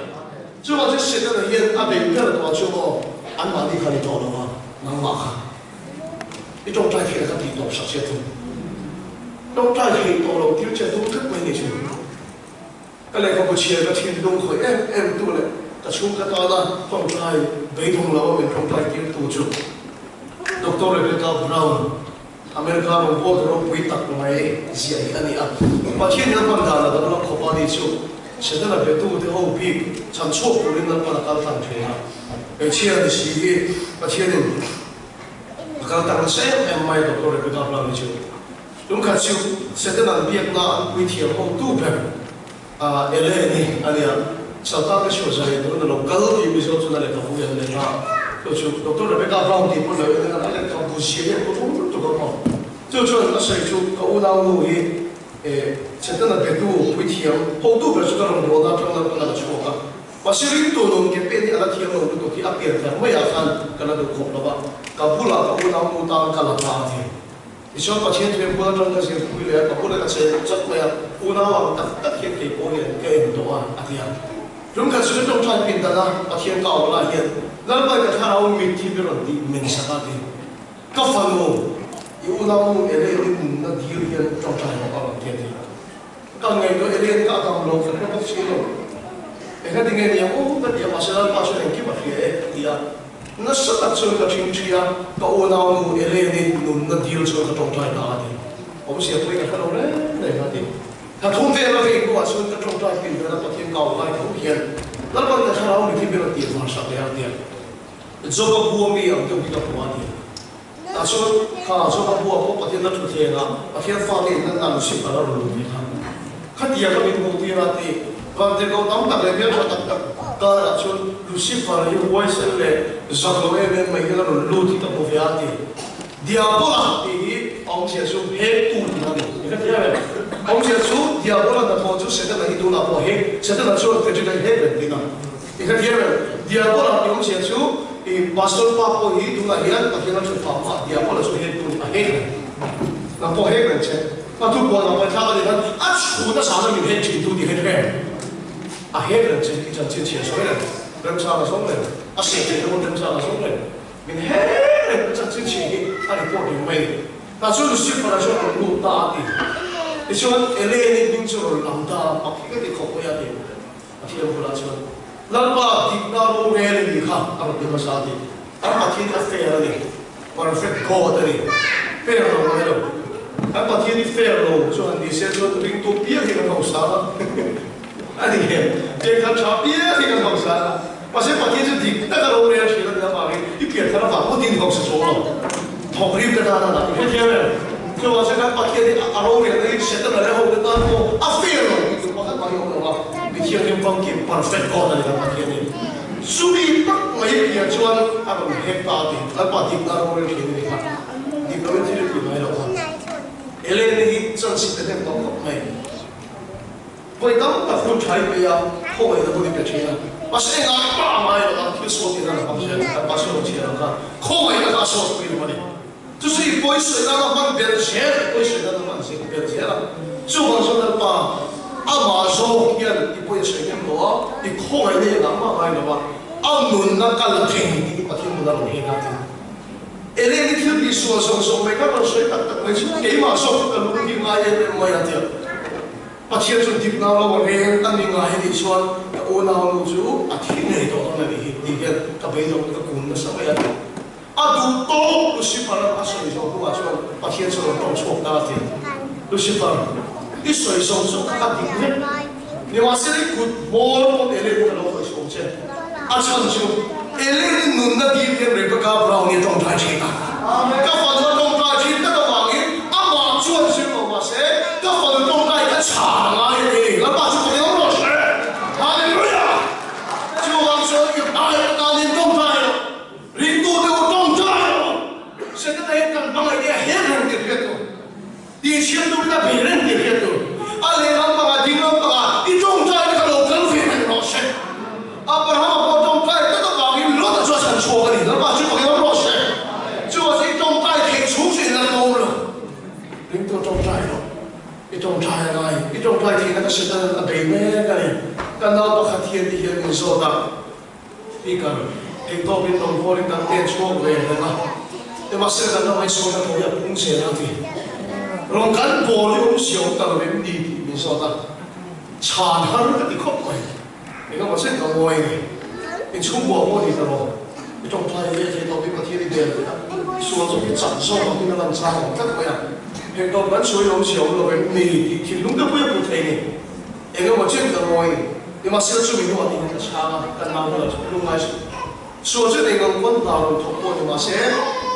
Chuvang chu Setana hian a beih ber tawh chu maw anmahni kha ni tawh lo a, nangmah kha i tawngtai theih kha tih tawp sak che thung. Tawngtai theih tawh lo tir che tum tlat mai ni chu. Ka lehkhabu chhiar ka thinlung khawih em em tu leh ka chhungka tana tawngtai beidawng lo a min tawngtai tir tu chu Doctor Rebecca Brown, America rawngbawltu ropui tak mai ziah hi a ni a. Pathian in a hman dan a danglam khawp a ni chu Setana betu te ho bik chhan chhuak turin Lalpan a kal tlang thin a. Hmeichhia ni si hi Pathian in a kal tlang nasa em em mai Doctor Rebecca Brown hi chu. Tumkhat chu Setana'n biakna an puithiam hotu ber Ele ni a nia, Satan ka chhuah zai tun a lo kal tih Mizo chuan a lehkhabu hi an leh a, chu chu Doctor Rebecca Brown tih pawh lo en a, a lehkhabu zia hi a pawh lutuk a maw. Chu chuan a sawi chu ka unau nu hi Setana betu puithiam hotu ber chu ka rawn rawn a atang lalpan a la chhuak a, mahse ringtu nun ke pen hi a la thiam lo lutuk hi a pian thar maiah khan ka la duh khawp lo va, ka bulah ka unau nu tan ka la ta a ti. Tichuan Pathian thu hian bul atang ka zir pui leh a, ka bula ka che chawt mai a, unau ang tak tak hian kei pawh hian ka en tawh a, a ti a. Tumkhat chu ka tawngtai pin dan a, Pathian ka awm lai hian Lalpa ka thlarau mit hi mi rawn tih men sak a, ti. Ka fanu, i unau nu Elaine i nunna dil hian tawngtai rawh a rawn ti a ti. Ka ngaihtuah Elaine ka dam lo ka hre bawk si lo. Engati nge niang aw ka ti a, mahse Lalpa chuan engkim a hria e ka ti a. Nasa tak chuan ka ṭhingṭhi a, ka unaunu Elaine-i nunna dil chuan ka ṭawngṭai ta a ti. Awmzia pawhin ka hre lo reng reng a ti. Thla thum vel a vei hnuah chuan ka ṭawngṭai pin vel a Pathian ka awm lai tho hian Lalpan ka thlarau mi thi ber a tih var sak leh a ti a. Job-a bua mi ang deuh hi ka hmu a ti. Tah chuan kha Job-a bua pawh Pathian la ṭhuthleng a, Pathian fate in an nan sim a la rawn lut ve kha. Khatia ka min hmuh tir a ti. Vantirhkoh tam tak leh hmeltha tak tak karah chuan Lucifer hi huaisen leh zak lo em em mai hian a rawn lut hi ka hmu ve a ti. Diabola tih hi a awmzia chu hektu tih a ni. I hrethiam em? A awmzia chu Diabola hnathawh chu Setana hi tunah pawh hek, Setana chuan Frederick-a hi hek reng thin a. I hrethiam em? Diabola tih awmzia chu i Pastor pa pawh hi tunah hian Pathian a thut phah hma Diabola chu hektu a hek reng. Nang pawh hek reng che. A thu puan ang ngaihthlak a nih khan a chhun a zan a min hek thin tu tih hre em? A hek reng che tih chanchin chhiar sawi reng, remchang a zawng reng, a seh theih dawn remchang a zawng reng, min hek reng a chanchin chhiar hi a report reng mai a ni. Tah chuan Lucifer a chuan a rawn lut ta a ti. Tichuan Elaine-i hming chu a rawn lam ta a, mak hi ka ti khawp mai a ti. A thiam bulah chuan, Lalpa dikna rorel i nih kha a rawn ti hmasa a ti. Kan Pathian hi a fair a ni, perfect God a ni, fair lo ngai lo. Kan Pathian hi fair lo chu han ni se chuan ringtu piang hi kan hausa a, a ni em? Piangkhat tha piang hi kan hausa a, mahse Pathian chu dik taka rorel thin a nih avangin i pianthar avang ngawtin i hausa chawng lo. Thawk rim te tan a dah i hrethiam em? Chuvang chuan kan Pathian hi a rorelna hi Setana leh hote tan pawh a fair lo tih tur pakhat mah hi a awm lo a, mi thianghlim famkim, perfect God a ni kan Pathian hi. Chumi tak mai piah chuan a rawn hek ta a ti, Lalpa dikna rorel thin a ni kha. Chance i pe hnem tawh khawp mai. Vawi tam tak hun tha i pe a, khawngaihna hun i pe thin a. Mahse engah mah a ngai lo a, thil sual tihna la hmang zel kan pastor rawn chhiar ang khan khawngaihna kha a sawt pui lo a ni. Chu chu i pawi sawi nan a hman belh zel, i pawi sawi nan a hman zel belh zel a. Chuvang chuan Lalpa, amah zawk hian i pawi a sawi hnem lo a, i khawngaihna engah mah a ngai lo a, a nunna ka la thei tih i Pathian nuna rawn heng a ti. Elen i thil tih sual zawng zawng mai ka rawn sawi tak tak mai chu keimah zawk chu ka lung hi ngai em em mai a tia. Pathian chu dikna lo a reng a ni ngai anih chuan ka unau nu chu a thi ngei tawh dawn a nih hi tih hian ka beidawng ka kun nasa mai a ti. A duh tawk Lucifer a sawi zawh hnuah chuan Pathian chu a rawn tawng chhuak ta a ti. Lucifer, i sawi zawng zawng kha a dik vek. Nimahsela i kut hmawr pawn Elen ka lo khawih chhuak che. A chhan chu Elen i nunna dil hian Rebecca Brown hi a tawngtai thin a. Ka fanu a tawngtai thin tak avangin amah chuan zir lo mahse ka fanu tawngtai ka chhan a ngai a ni. Lalpa chu ka eng rawh se. Hallelujah! Chuvang chuan i hmai atanin tawngtai rawh. Ringtute u tawngtai rawh. Setana hian kan hmangaih te a her reng tih hriat tur. Tih chhiat turin a bei reng tih hriat tur. A lehlam pangah dinglam pangah i tawngtai te kha lo kal ve reng rawh se. Abrahama pawh tawngtai tak avangin Lot-a chu a chhan chhuak a ni. Lalpa chu pakin awm rawh se. Chuvang chu i tawngtai theih chhung chu i la tlawm lo. Ringtu tawngtai rawh. I tawngtai a ngai. I tawngtai theihna ka Satan a bei mek a ni. Ka nau pakhat hian ti hian min zawt a. Speaker, Theihtawpin rawn hawlin kan pen chhuak ve reng a, nimahsela kan ram aisawn a thawi a pung zel a ti. Rawn kan pawl hi awm si awm ta lo em ni tih min zawt a, chhan har ka ti khawp mai. Engemaw chen ka ngawi a ni. Inchhungkua pawh ni ta lo, i tawngtai ve theihtawpin Pathian i bel ve a, sual chu i chak zawk ang in a lan chang awm tlat mai a. Theihtawp kan sawi awm si awm lo em ni tih thinlung te pawh i a put thei ni. Engemaw chen ka ngawi ni. Nimahsela chu min huat in ka chhang a, ka nau hmel chu lu ngai suh. Sual chu nei ngang pawn hna rawn thawk pawh ni mahse,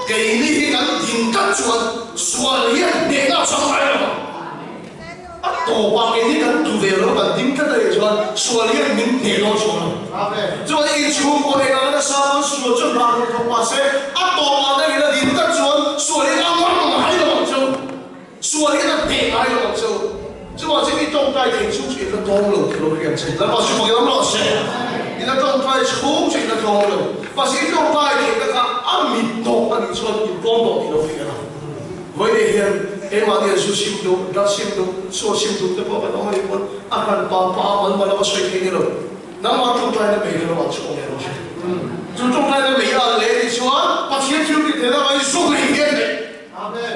keini hi kan din tlat chuan sual hian hnehna a chang ngai lo ang. A tawpah keini kan tu ve lo kan ding tlat a nih chuan sual hian min hneh dawn chuang lo. Chuan inchhung pawh eng anga nasa pawn sual chu hna rawn thawk mahse, a tawpah nangin a din tlat chuan sual hian a ngam ngai lo ang chu. Sual hian a hneh ngai lo ang chu. Chuvang chuan i tawngtai thei chhung chu i la tlawm lo tih lo hriat che. Lalpa chu fak lam rawh se. I la tawngtai chhung chu i la tlawm lo. Mahse i tawngtai theihna kha a mit tawh a nih chuan i tlawm tawh tih lo hriat a. Vawiin hian keimahni an zu sim duh, drug sim duh, sual sim duh te pawh kan awm a nih pawn a hran pa pa a mal mal a va sawi thei ni lo. Nangmah tawngtaina mei kha lo ah chhuak leh rawh se. Chu tawngtaina mei a leh nih chuan Pathian thil tih theihna avangin zu ngei hian nei.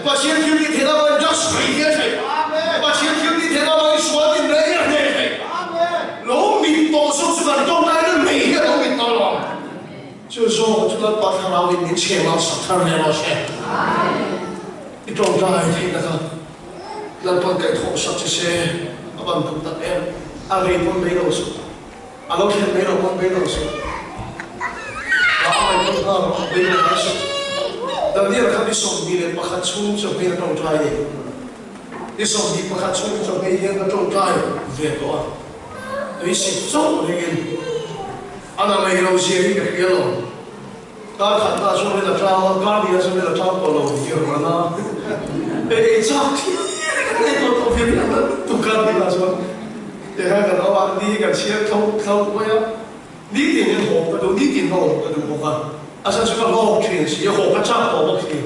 Pathian thil tih theihna avangin drugs ngei hian thei. Pathian thil tih theihna avangin sual tin reng hian hneh thei. Lo mit tawh zawk chu kan tawngtaina mei hian lo mit tawh lo ang. Chu zawk chu Lalpa Thlarau in min chheng ang sak thar leh rawh se. I tawngtai theihna kha Lalpa'n kaihthawh sak che se a ban duh tak em? A rei pawn bei lo suh. A lo thlen mai lo pawn bei lo suh. A a mai pawn nghal rawh, bei lo mai suh. Daniel kha ni 21 chhung chu hmei a tawngtai ni. Ni 21 chhung chu hmei hian ka tawngtai ve tawh a. Tui sik chauh ringin a na mai lo zia hi ka hria lo. Kar khat na chuan min la tlang a, kar hnih ah chuan min la tlang tawh lo tih a rawn a. Hei ei chak thil kan nei tawh tawh viau hian tuk kar hnih ah chuan tihian kan awm a, ni hi kan chhiar tho tho mai a, nitin hian haw ka duh, nitin ka awm ka duh bawk a, a chhan chu ka hlawk thin si a, haw ka chak tawh bawk si,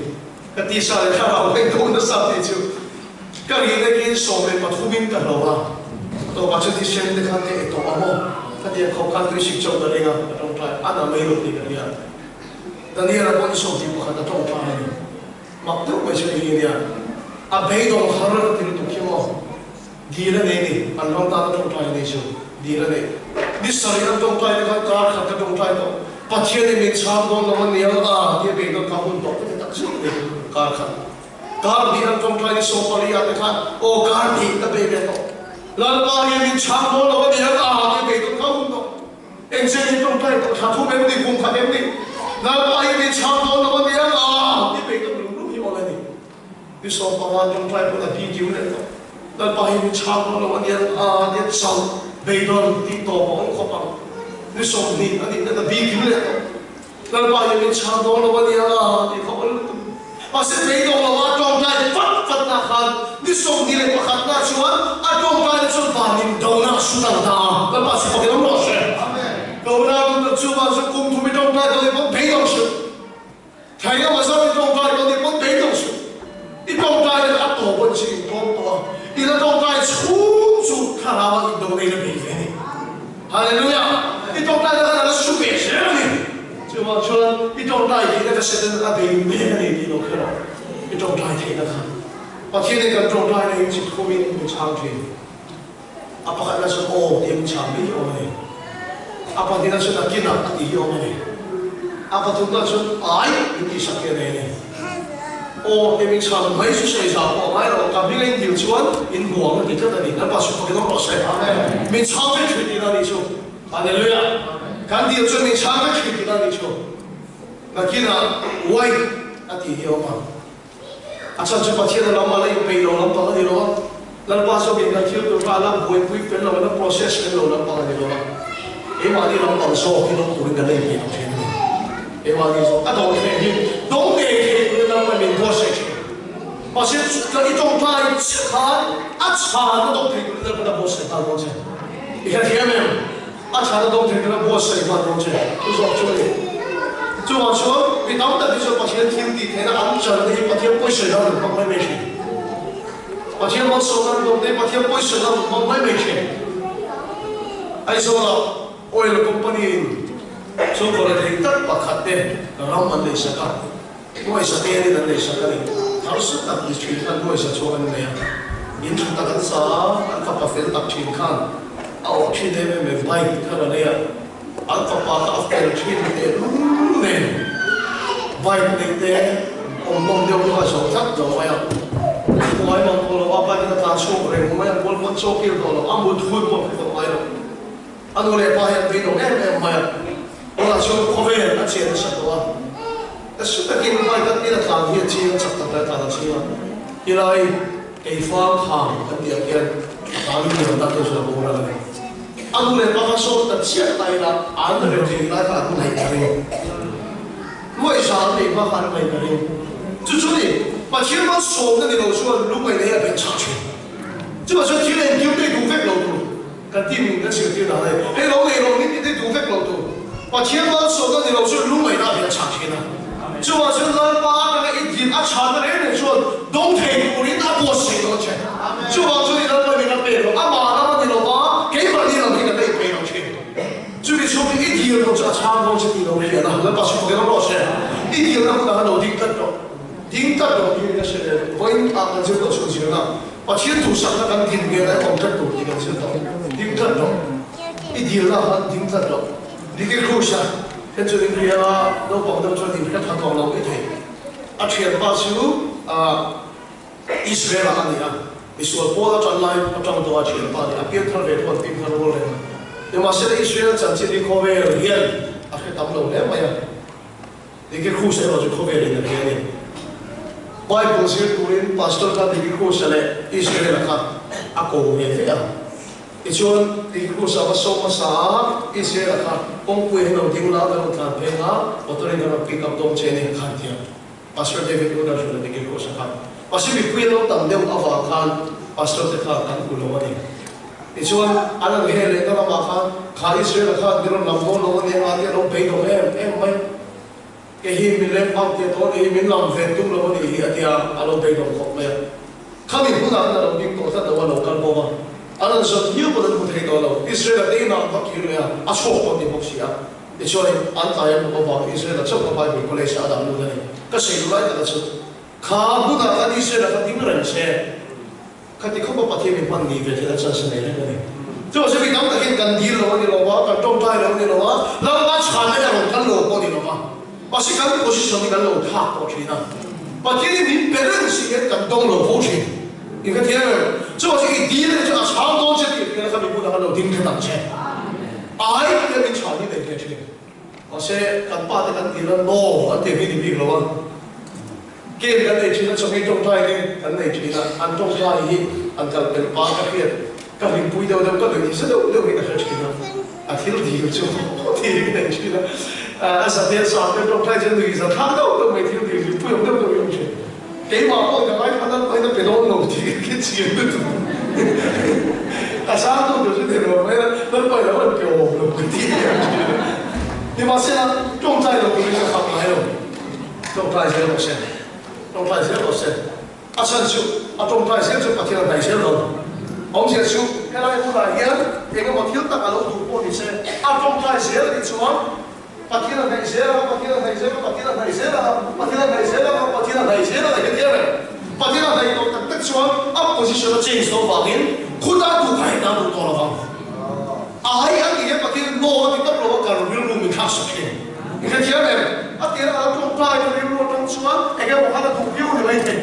ka tisa leh thlarau ka indawh nasa tih chu ka rin akin 13 in ka hlo a, tawpah chuan thisen te khan ka e tawh a maw ka ti a, khawp khan tui sik chauh ka ring a, ka tawngtai a na mai lo tih ka hria. Daniel-a pawh ni 21 a tawngtai a ni. Mak deuh mai chu hei hi a nia, a beidawng har ka ti lutuk hi maw, dil a nei ni, an ram tan a tawngtai a nei chu, dil a nei. Ni sarih an tawngtai te khan kar khat ka tawngtai tawh, Pathian in min chhang dawn lo a nia a ti a beidawng kha hun tawh ka ti tak zet a ni, kar khat. Kar hnih an tawngtai ni sawmpali ah te khan aw kar hnih ka bei ve tawh. Lalpa hian min chhang dawn lo a ni ang a ti bei tawh tho tawh. Engchen in tawngtai tawh thla thum em ni kum khat em ni Lalpa hian min chhang dawn lo a ni ang a ti bei tawh lung lung hi awl a ni. Ni 15 tawngtai pawn a bi kiu leh tawh. Lalpa hian min chhang dawn lo a ni ang a ti a chauh beidawn tih tawp a awm khawp ang. Ni 20 a nih ten a bi kiu leh tawh. Lalpa hi min chhang dawn lo a nia tih kha awl lutuk. Mahse beidawng lo a tawngtai fat fat na khan Ni 21 na chuan a tawngtaina chuan van in dona a su dang ta a, Lalpa chu fakin awm rawh se. Dona chu chuvang chuan kum thum i tawngtai dawn i pawn beidawng suh. Thei emaw zau i tawngtai dawn i pawn beidawng suh. I tawngtaina kha a tawp a chi in tawm tawh a, i la tawngtai chhung chu thlarau ah indona in a bei ve a ni. Hallelujah! I tawngtaina khan a la su ve zel a ni. Chuvang chuan i tawngtai theihna kha Satan a bei mek a ni tih lo hre rawh. I tawngtai theihna kha Pathianin kan tawngtaina hi chi thumin min chhang thin. A pakhatna chuan aw tih min chhang mai hi awm a ni. A pahnihna chuan a kinah a tih hi awm a ni. A pathumna chuan ai min tihsak hi a nei a ni. Aw tih min chhang mai chu sawi zau pawh a ngai lo, ka hming a indil chuan in hmuang a ti tlat a ni. Lalpa chu fakin awm rawh se. Min chhang vek thin tihna a nih chu. Hallelujah! Kan dil chuan min chhang vek thin tihna a nih chu. Nakinah wait a tih hi a awm ang. A chhan chu Pathian a lam a la inpeih lo lampang a ni lo a, Lalpa zawk in kan thil tur kha a la buaipui fel lo, a la process fel lo lampang a ni lo a, keimahni lampang zawk hi lawm turin kan la inpeih lo thin a ni. Keimahni zawk a dawh thleng hi dawng ngei thei turin Lalpa min buatsaih thin. Mahse ka i tawngtai chiah khan a chhan a dawng thei turin Lalpa a buatsaih nghal dawn che. I hrethiam em? A chhan a dawng thei tura buatsaih nghal dawn che chu zawk chu a ni. Chuvang chuan mi tam tak hi chuan Pathian thil tih theihna an chan te hi Pathian pawisawi nan an hmang mai mai thin. Pathian malsawmna an dawng te hi Pathian pawisawi nan an hmang mai mai thin. Aizawlah oil company in chhungkaw rethei tak pakhat te ram an leisak a, nuaisa te in an leisak a ni. Harsa tak ni thin khan nuaisa chhuak an nei a, in tha tak an sa a, an fapa fel tak thin khan a awh thin em em e, bike thar a nei a, an fapa kha a fel thin tehlul nen bike neih te awm nawm deuh kha a zawh tlat lo mai a, khuai mang tawh lo a, bike in a tlan chhuak reng mai a, kual pawn chaw kil tawh lo, a mut hun pawh a hre tawh ngai lo. A nu leh pa hi an beidawng em em mai a, tunah chuan khawvel a che nasa tawh a, ka su takin bike a tin a tlan hi a ching a, chak tak lai a tlan a ching a, tilai keifang khang kan tih ah khian a tlan liam ta te chu a boral a ni. A nu leh pa kha sawn ta chiah ta ila an rem thei lai kha an ngaih ka ring. Nuaihza an neih hma kha an ngaih ka ring. Chu chu ni, Pathian malsawmna ni lo chuan lungngaih nei a benchah thin. Chuvah chuan thil engkim te i duh vek lo tur. Kan team in kan zirtir dan a ni. Hei lo nei lo min tih duh vek lo tur. Pathian malsawmna ni lo chu lungngaihna a hian chhah thin a. Chuvang chuan Lalpa atanga i din a chhahna reng reng chuan dawng thei turin a buatsaih dawn che. Chuvang chuan i Lalpa min a pek lo. Amah lam a ni lo va, keimahni lam hi kan la inpeih lo thin. Chumi chhung hi i dil lo chu a chhang dawn che tih lo hriat a, Lalpa chu fakin awm rawh se. I dilna hunah khan lo ding tlat rawh. Ding tlat rawh tiin ka hre ve. Vawiin ah kan zir tawh chhun zirna. Pathian duhsakna kan din ve lai awm tlat tur tih kan zir tawh. Ding tlat rawh. I dilna khan ding tlat rawh. Nicky Cruz a then chuan in hria a, naupang deuh chuan in hre tha tawh lo mai thei. A thianpa chu Israel ah a ni a, misual pawl a tan lai atang tawh a thianpa a ni. A pian thar ve thu an ping thar rual reng a. Nimahsela Israel chanchin hi khawvel hian a hre tam lo hle mai a. Nicky Cruz erawh chu khawvel in a hria a ni. Bible zir turin Pastor kha Nicky Cruz-a leh Israel-a kha a ko ve ve a. Tichuan, Nicky Cruz-a va sawm hmasa a, Israel-a kha kawngpui hi lo ding la, ka rawn tlan pheng a, motor in ka rawn pick up dawn che a ni khan ti a. Pastor David Woodard hrilh a Nicky Cruz-a khan. Mahse mipui an lo tam deuh avang khan Pastor te kha kan hmu lo a ni. Tichuan, an han hel leh ta lamah khan, Kha Israel-a khan min rawn lam dawn lo a nia nga tia lo beidawng em em mai. Kei hi min lem phak tia tawh a nih hi, min lam ve tum lo a nih hi a tia a lo beidawng khawp mai a. Khami hmunah khan a lo ding tawh tlat lo a, lo kal bawk a. An han zawt hiau pawn an hmu thei tawh lo. Israel-a te inah an va kir leh a, a chhuak tawh a ni bawk si a. Tichuan, an tlai an hmuh avangin Israel-a chauh kha Bible College-ah a dah lut a ni. Ka sawi duh lai taka chu, kha hmunah khan Israel-a kha ding reng se. Khati khawpa Pathian min hman ni ve thil a chance a nei reng a ni. Chuvang chu mi tam takin kan dil lo a ni lo va, kan tawngtai lo a ni lo va, Lalpa chhanna hi a rawn kal lo pawh a ni lo va. Mahse kan position hi kan lo thlak tawh thin a. Pathian hi min pe reng si hian kan dawng lo fo thin. I hre thiam em? Chuvang chu i dil a ni chu a chhang dawn che tih hriat a kha mi bulah khan lo ding tha tak che. Ai tia min chhan hi nei ve thin. Mahse kan pa te kan dil a, no an ti hi ni bik lo a. Game kan nei thin a, chawhmeh tawngtai te kan nei thin a, an tawngtai hi an kal pel pa ka hriat, ka hlimpui deuh deuh, ka nuih tisa deuh deuh hi ka hre thin a, a thil dil chu thi hi ka nei thin a, a zahmel sa te tawngtai chu nuih za thlak deuh deuh mai thil dil hlimpui awm deuh deuh hi a awm thin. Keimah pawh ka ngaithla. Lalpain a pe dawn lo tih ka hre chiang lutuk. A sang tu tur chu ni lo mai a, Lalpain a rawn pe awm lo ka ti leh ang thin a. Nimahsela, tawngtai lo turin ka khap ngai lo. Tawngtai zel rawh se. Tawngtai zel rawh se. A chhan chu a tawngtai zel chu Pathian a hnaih zel lo. Awmzia chu helai hmunah hian eng emaw thil tak a lo duh pawh ni se, a tawngtai zel a nih chuan Pathian a hnaih zel ang a, Pathian a hnaih zel a, Pathian a hnaih zel ang a, Pathian a hnaih zel ang a, Pathian a hnaih zel ang a hetiang reng. Pathian a hnaih tawh tak tak chuan a position a change tawh vangin khutah duh kha hetah duh tawh lo vang. A hai a tih hian Pathian no a ti tawp lo a, kan rilru min thlak sak thin. I hrethiam em? A tir a lo tawngtai ka rilru atang chuan eng emaw khan a duh viau ni mai thei,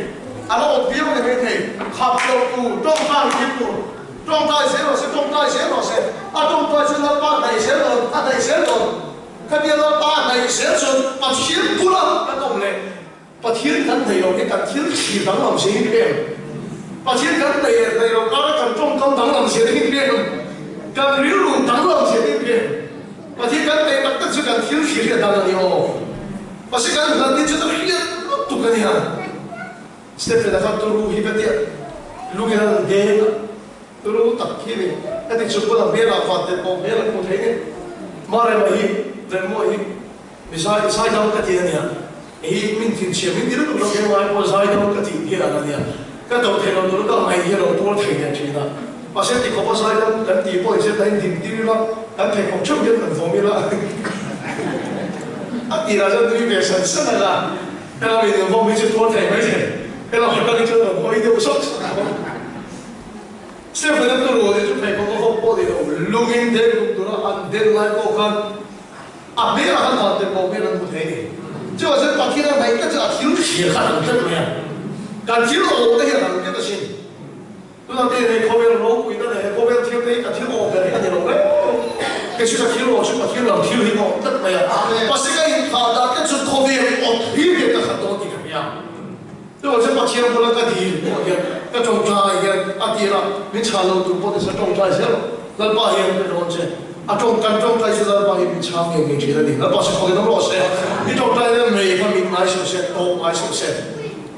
a la awt viau ni mai thei, khap loh tur, tawngtai thil tur, tawngtai zel rawh se, tawngtai zel rawh se, a tawngtai chu Lalpa a hnaih zel dawn, a hnaih zel dawn. Khatia Lalpa a hnaih zel chuan Pathian bula kan awm leh Pathian kan hnaih loh hi kan thil thlir danglam zia hi hriat em? Pathian kan hnaih leh hnaih loh kara kan tawngkam danglam zia hi hriat em? Kan rilru danglam zia hi hriat em? Pathian kan hnaih tak tak chu kan thil thlir hi a dang a ni aw. Mahse kan hlat hi chu ta hriat lutuk a nia. Stephen-a kha turu hi ka tia lungin a rawn deng a, turu tak hi a ni. Heti chung pawn a hmelah van tel pawh hmel an hmu thei ni. Marema hi, Remmawi hi Mi zai zai dam ka ti a nia. Hei min thinchhia min ti lutuk lo keng ngai pawh zai dam ka tih hian a nia. Ka do thei lo tur ka ngaih hi a lo tuar thei leh thin a. Mahse ti khawpa zai dam kan tih pawh inzet a indin tir ila, kan pheikhawk theuh hian kan vawm ila a tirah chuan nui ve san san a la. Hela mi in vawm hi chu tuar thei mai thei. Hela mi kal hi chuan rawn hawi deuh sawk sawk a. Stephen a turu chu pheikhawk a vawm pawh ni lo, lungin den hlum tura an den lai pawh khan A hmelah khan van tel pawh hmel an hmu thei a ni. Chuvang chuan Pathian a hnaih tlat chuan a thil thlir kha a dang tlat mai a. Kan thil awm te hi a dang tlat asin. Tunah te hei khawvel ropuina leh he khawvel thil te hi ka thil awm ber hi a ni lo reng. Kei chu ka thil awm chu Pathian lam thil hi ka awm tlat mai a. Mahse ka inthah dan tlat chuan khawvel awm thlir hian ka khat dawn tih ka hria. Chuvang chuan Pathian bula ka dil pawh hian ka tawngtai hian a tirah min chhan lo tur pawh nise tawngtai zel rawh. Lalpa hian ka dawn che. A tawng kan tawngtai chu Lalpa hi min chhang ngei ngei thin a ni. Lalpa se khawkin awm rawh se. I tawngtai na mei kha min ngai suh se, tawp ngai suh se.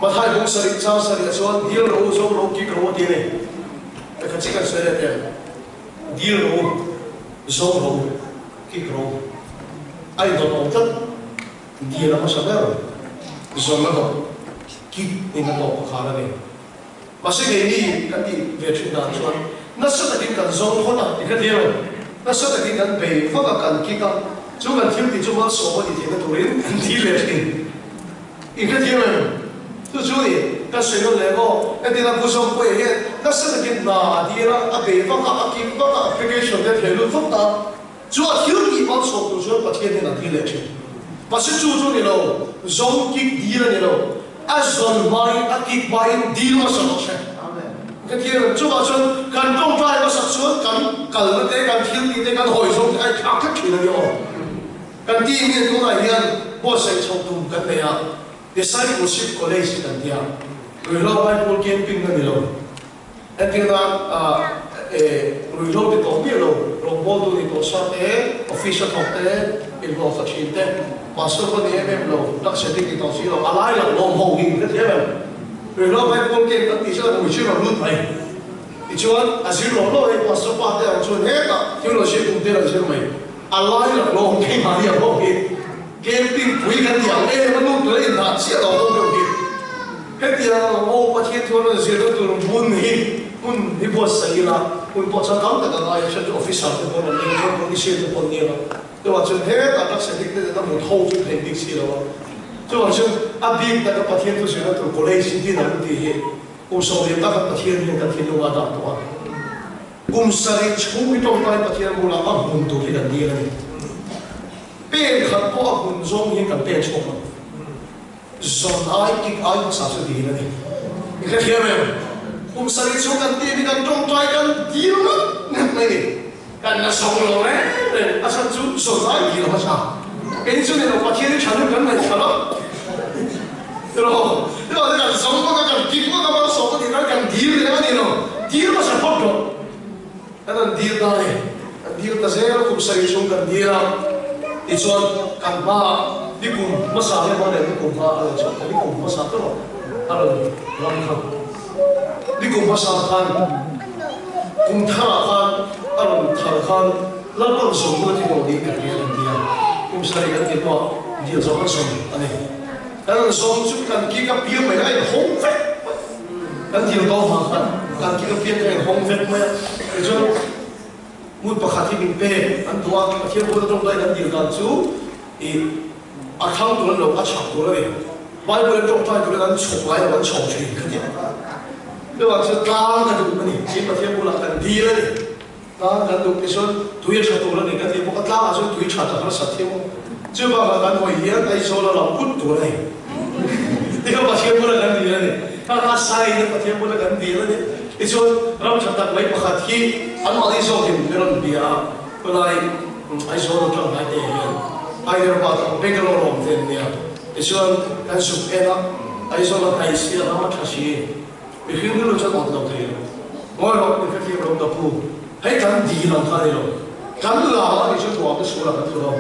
Mathai bung sarih chang sarihah chuan dil rawh u, zawng rawh u, kik rawh u a ti a ni. Pakhat chiah kan sawi leh teh ang. Dil rawh u, zawng rawh u, kik rawh u. A indawt awm tlat. Dil a hmasa ber, zawng a dawt, kik in a tawp a khar a ni. Mahse keini kan tih ve thin dan chuan nasa takin kan zawng phawt a, i hrethiam em? Nasa takin kan bei vak a, kan kik a, chu kan thil tih chu malsawm a ni theihna turin kan ti leh thin. I hrethiam em? Chu chu ni, kan sawi nawn leh maw? Entirna Pu Zawngpuia hian nasa takin hna a dil a, a bei vak a, a kik vak a, application te a thei lut vak ta. Chu a thil tih malsawm tur chuan Pathian hian a dil leh thin. Mahse chu chu a ni lo, zawng kik dil a ni lo. A zawn hmain, a kik hmain dil hmasa rawh se. Ka thiam em? Chuvah chuan kan tawngtai hmasak chuan kan kalna te, kan thil tih te, kan hawi zawng te a inthlak tlat thin a ni aw. Kan team hian tunah hian buatsaih chhoh tum kan nei a, Discipleship College kan tia, Ruihhlo Bible Camping a ni lo. Entirna ruihhlo ti tawh miah lo, rawngbawltu ni tawh sa te, office a thawk te, inhlawhfa thin te, pastor pawh ni em em lo, tak setting ni tawh si lo, a lai lang lawm ho hi hrethiam em? Ruihhlo Bible camp kan tih chuan a hmui rawn lut mai. Tichuan, a zir lo lo hei pastor pa te ang chuan hetah theology kum te rawn zir mai. A lai lang lawm keimahni ang ho hi camping pui kan ti ang em a lut tur a indah chiah lo ho deuh hi. Hetiang ang aw Pathian thu an rawn zirna tur hmun hi hmun hi buatsaih ila, hmun pawh chuan tam tak a ngai a, chuan officer te pawh an rawn nia, chuan police te pawh an nia, chuvang chuan hetah tak setting te nena mut ho chu theih bik si lo a, chuvang chuan a bik taka Pathian thu zirna tur college hi din ang tih hi kum 15 taka Pathian hian kan thinlung a dah tawh a, kum 7 chhung hi tawngtai Pathian bulah a hmun tur hi kan dil a ni. Pen khat pawh a hmun zawng hian kan pen chhuak lo. Zawn ai kik ai hmasa chu dil a ni. I hrethiam em? Kum 7 chhung kan tih hi kan tawngtai kan dil ngat ngat mai ni. Kan la zawng lo reng reng, a chhan chu zawn ai dil hmasa. Kei chu ni lo, Pathian hi tha nu kan ngaihthla lo. Tiraw? Tiraw te kan zawng vak a, kan kik vak a, malsawm a nih nan kan dil leh a ni lo. Dil hmasa phawt rawh. Kan han dil ta a ni. Kan dil ta zel a, kum 7 chhung kan dil a, tichuan kan hmaah ni kum hmasa hi a hma leh ni kum hma a rawn chhuak ta, ni kum hmasa te rawh a rawn ram kha. Nikum hmasa khan kum tharah khan a rawn thar khan Lalpan sawmtu a ti tawh niin ka hria kan ti a, kum sarih kan ti hnuah dil zawh kan sawm a ni. Kan rawn sawm chu kan kik a piang mai a inhawng vek mai. Kan dil tawh vang khan kan kik a piang kha a inhawng vek mai a, tichuan hmun pakhat hi min pek an duh a, Pathian bula tawngtai kan dil dan chu ih a thlang tur a ni lo, a chhak tur a ni. Bible in tawngtai turin an chhawk ngai lo, an chhawk thin ka ti a. Chuvang chuan tlang ka duh a ni, tin Pathian bulah kan dil a ni. Tlang kan duh te chuan tui a tha tur a ni kan tih bawk a, tlangah chuan tui that a harsat thiam a, chuvangah kan hawi hian Aizawl a lang ut tur a ni. Tikha Pathian bula kan dil a ni. Kha kha sign a Pathian bula kan dil a ni. Tichuan ram tha tak mai pakhat hi anmahni zawkin min rawn bia a, khawlai Aizawl atang hnai te hian Hyderabad ah Bangalore a awm ve nia. Tichuan kan zuk en a, Aizawl a hnai si a, ram a tha si. Mihring rilru chuan awt lo thei lo. Ngawi rawh, mi hrethiam lo ka pu. Hei kan dil ang kha a ni lo. Kan la a nih chu tuah te sual ah kan tlu lo.